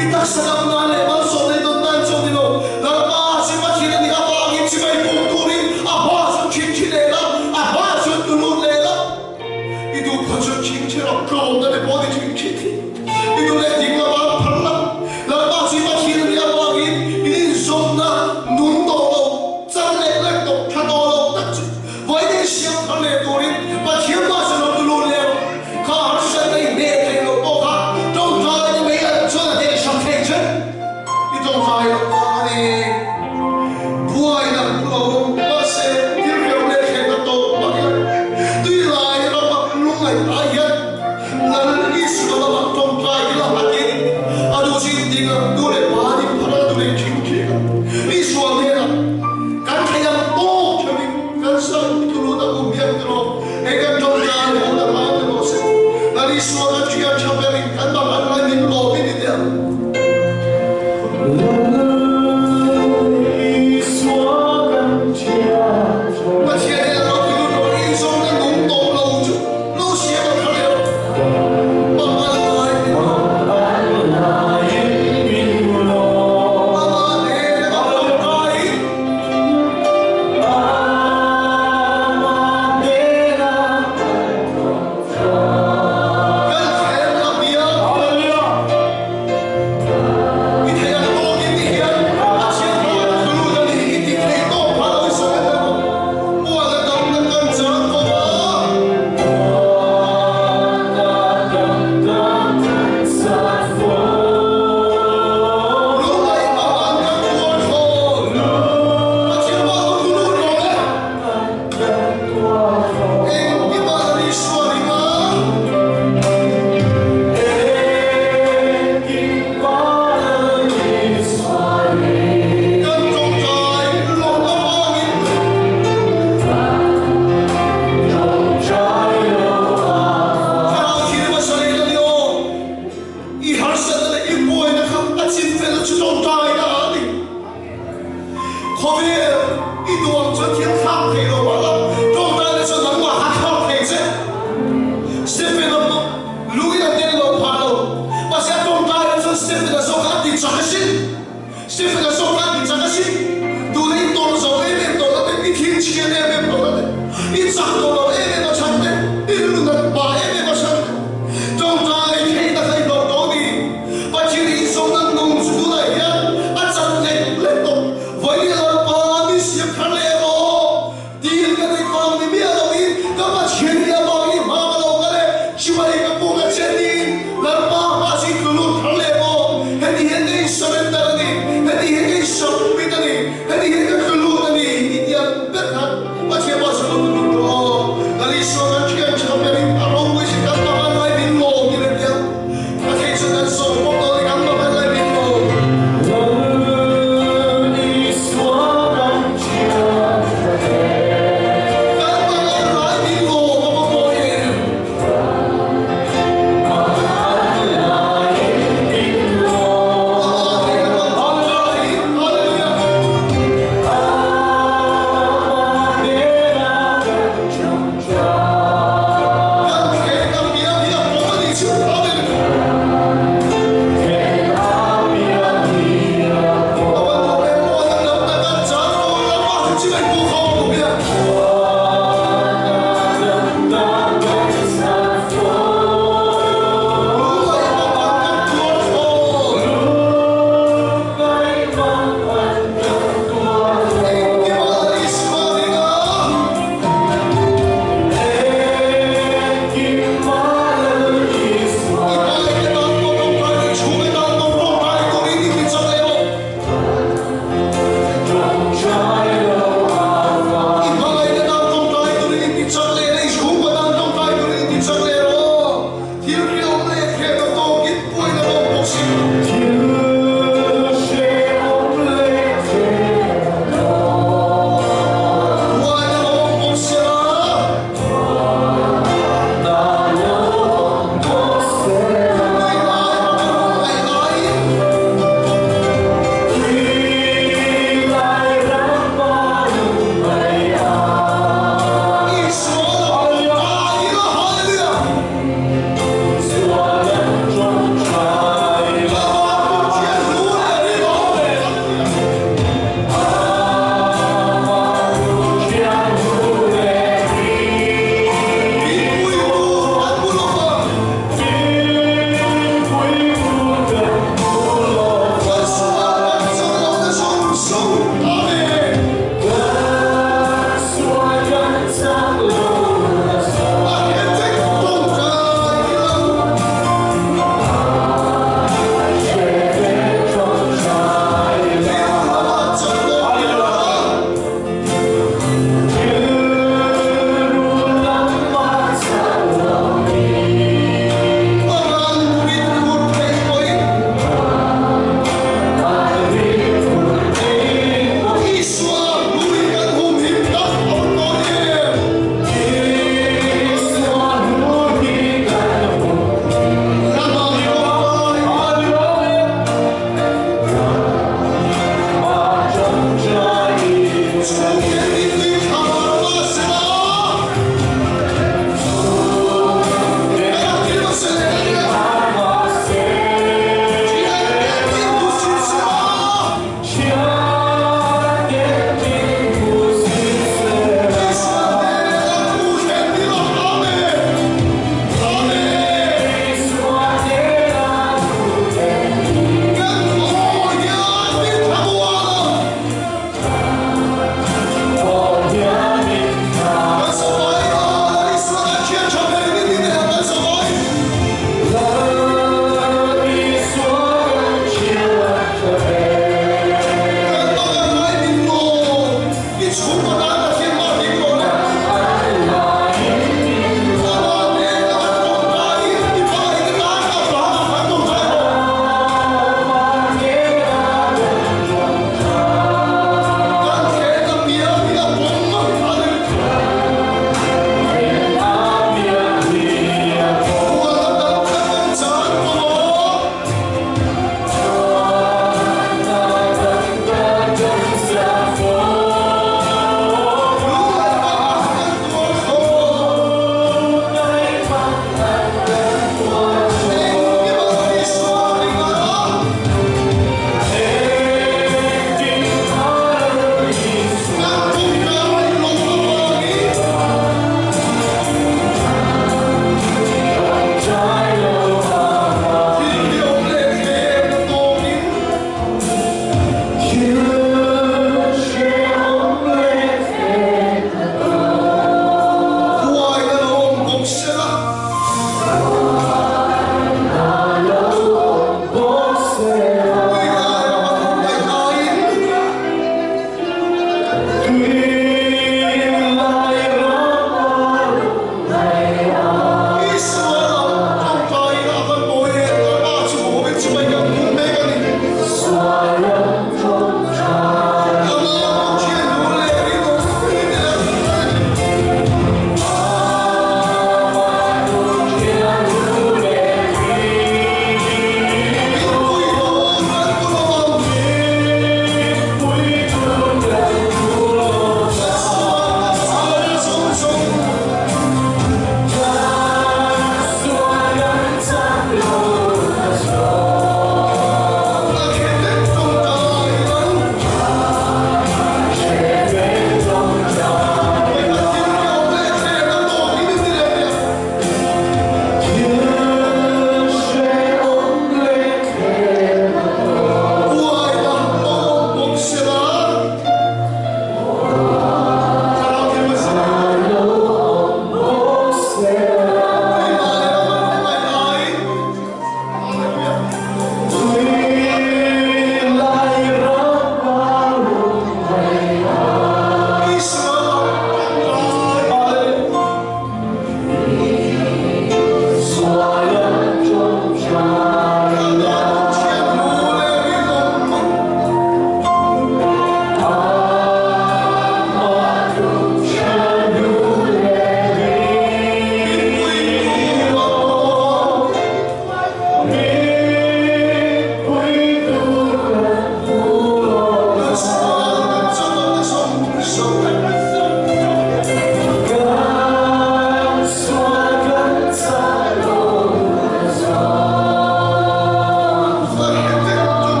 i taksa dam nan leh malsawm leh dawn nan chu a ni lo. Lalpa chu Pathian a nih avangin chibai pum turin a hma chu thin thi leh la, a hma chu tu lut leh la. I duh phaw chu thin thi rawh, tlawmna te pawh ni thin thi thi. I duh leh ding lama phar la. Lalpa chu Pathian a nih avangin in inzawmna nung tawh lo, chan leh lek tawh, tha tawh lo tak chu Vawiin siam thar leh turin Pathian mah chu lo tulu leh rawh. Kha harsatna i hneh theih loh pawh kha tawngtai ni mai ah chuan a hneh sak thei che. I tawngtai loh vang a ni. Buaina pu lo awm mahse thil hreu leh thlenna tawp mah ila tui lai ramah lungngaih ah hian Lal Isua lamah tawngtai ila a ti. A duh chin ding a, duh leh pa nih phar a, duh leh thing thing a. Isua hnenah kan theih ang tawk theuhin kan sawi tulu tak um hian tiraw, hei kan tawngtai ho tak lai tiraw se, Lal Isua kan thian tha berin kan bang an lai min lawm i ni teh ang. Pathian hian a lo tulu rawh i zawng na nung tawh lo chu lo siam a tha leh rawh. Bang an lai min lawm.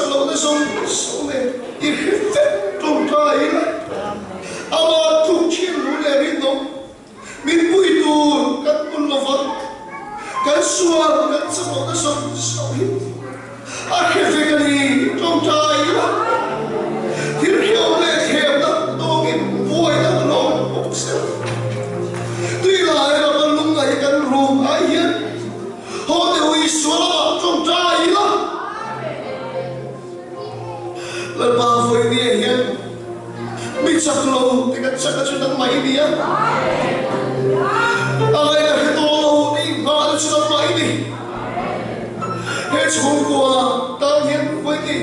chak lohna zawng zawng nen i hre vek tawngtai ila, amah tluk thin lu leh rinawm min pui tur kan hmun lova, kan sual kan chak lohna zawng zawng hi a hre vek a ni tawngtai ila, thil hriawm leh thlemna tawngin buaina a lo awm zel. Tui lai rama lungngaih kan rum ai hian Haw teh u Isua lamah tawngtai ila. Lalpa vawinia hian mi chak lo ti kan chak a chu nangmah i ni a. A ngaihna hre tawh lo ti nghahna chu nangmah i ni. He chhungkua tan hian vawini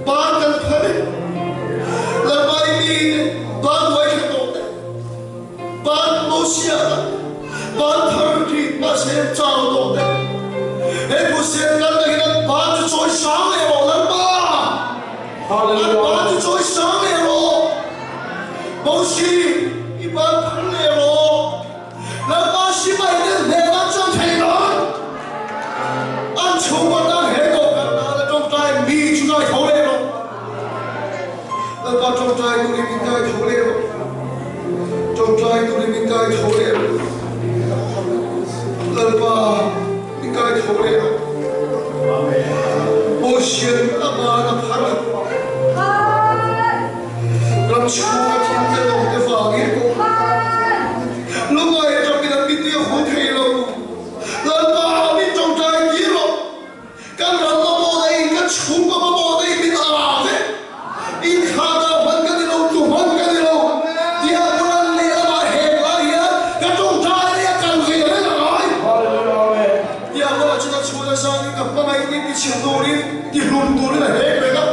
ban kan phar e. Lalpa i mite ban uai hre tawh teh. Ban Mosia kha ban thar thin mahse chau tawh teh. He Hussein kal na hian an ban chu chawi sang leh rawh Lalpa! An ban chu chawi sang leh rawh. Mosi, i ban thar leh rawh. Lalpa sipai te hnenah chuan thei nan an chhungkaw tan he dawhkan dan a tawngtai mi chu kai tho leh rawh. Lalpa tawngtai turin min kai tho leh rawh. Tawngtai turin min kai tho leh rawh. Lalpa min kai tho leh rawh. Ocean a ban a phar a. Ram chhunga thil te lawm te vangin lungngai atangin an mitui a hul thei lo. Lalpa min tawngtai tir rawh. Kan ram mamawh daih, kan chhungkaw mamawh daih min a vek. Inthla dah hman ka ni lo, tu hman ka ni lo. Tia Quran lehlamah heng lai hian ka tawngtai leh a kal ve reng a ngai. Tia Quran chuan a chhun a zangin ka hmangaih ni ti chhiat turin, ti hlum turin a hek reng a.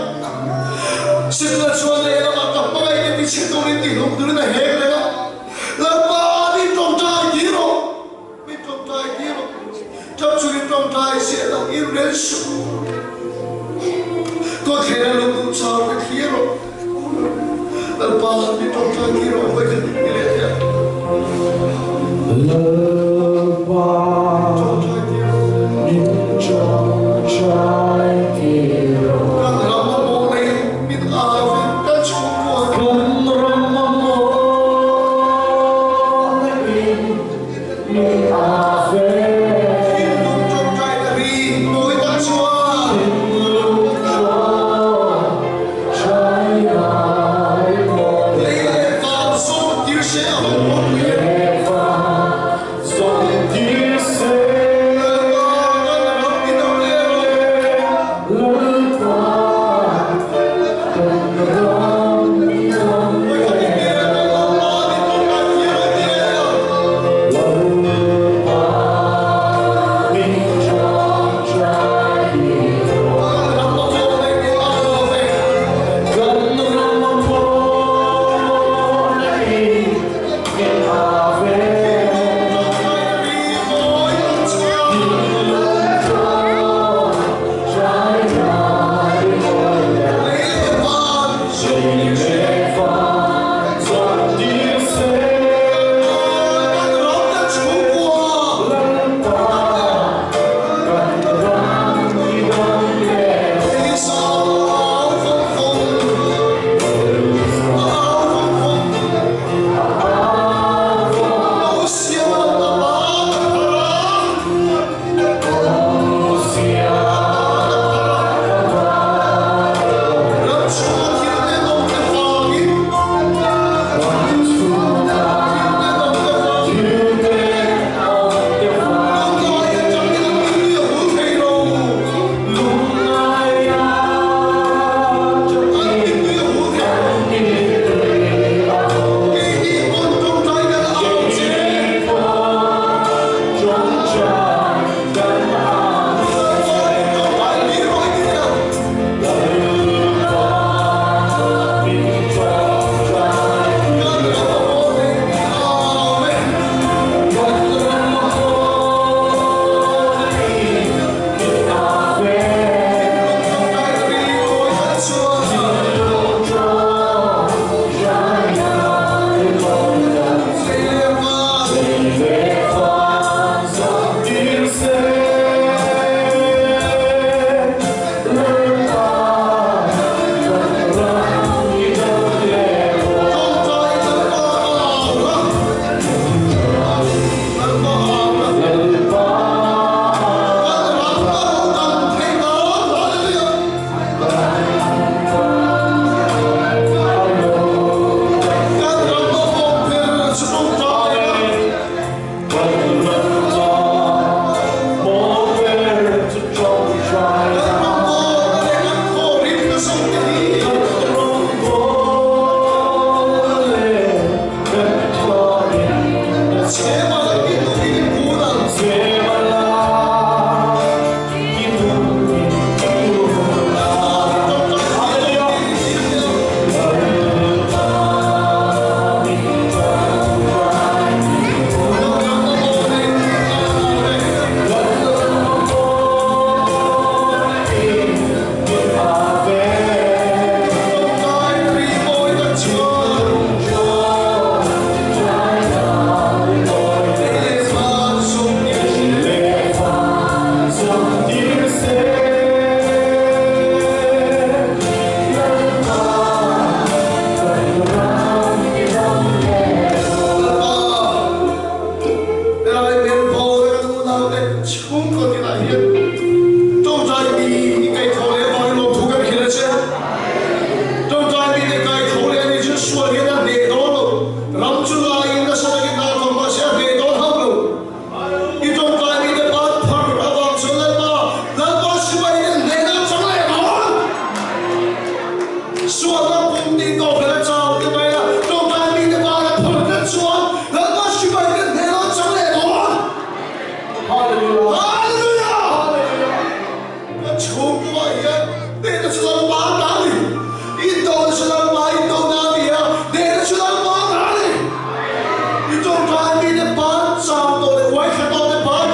Setana chuan lehlamah ka hmangaih ni ti chhe turin, ti hlum turin a hek reng a. Lalpa min tawngtai tir rawh. Mi tawngtai tir rawh. Ṭap chungin tawngtai ziah lo in rel suh. Kawtthler a lo duh chau ka thlir rawh. Lalpa mi tawngtai tir rawh hawi khat i leh teh. Lalpa tawngtai tir rawh. Min tawngtai tir rawh. Kan ram mamawh nei min avin kan chhungkua. Kan ram mamawh nei Thinlung tawngtai na ri mawi tak chuan. Lei leh van zawng tir se a rawn ropui e. Lalpa kan ram i dam leh rawh. Vawikhat i hmel a Lalpa min tawngtai tir a ti leh a.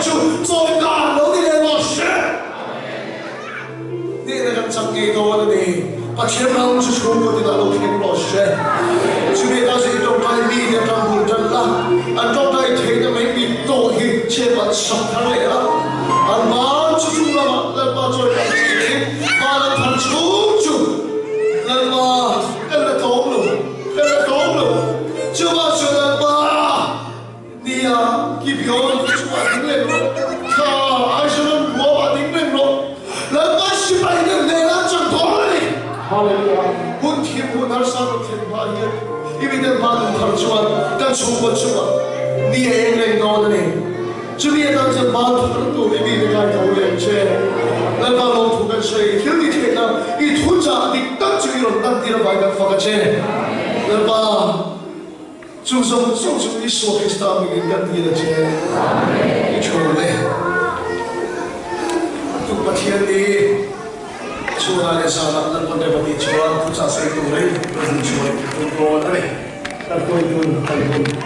chu chawikang lo ni leh rawh se. Hnehna kan chak ngei dawn a ni. Pathian ram chu chhungkaw tinah lo thleng rawh se. Chumi atan chu i tawngtai mite atang bul tan la, an tawngtai theihna mai mit tawh hi chep an sak thar leh a, an ban chu chung lamah Lalpa chawikang chiin van an thar chhung chu Lalpa kan la tlawm lo, kan la tlawm lo. Chuvang chuan Lalpa Nia, Gibeon hi chungah ding reng rawh, thla Aizawl ruamah ding reng rawh, Lalpa sipai te hnenah chuan dawn a ni. Hallelujah. Hun thim hun harsa rawn thlen hma hian i miten hma kan thar chuan kan chhungkaw chungah ni a eng reng dawn a ni. Chumi atan chuan hma thar tur i mite kai tho leh ang che. Lalpa lawmthu kan sawi, thil ti theihna i thuchah dik tak chu i rawn lantir avangin kan fak a che. Lalpa. Chu zawng zawng chu Isua Krista mingin kan dil a che. I thu le. Tuk Pathian nih chhunah leh zanah Lalpan rem a tih chuan thuchah sei turin ka hun chhuah i tum dawn a ni. Kan hruaitun kan hun.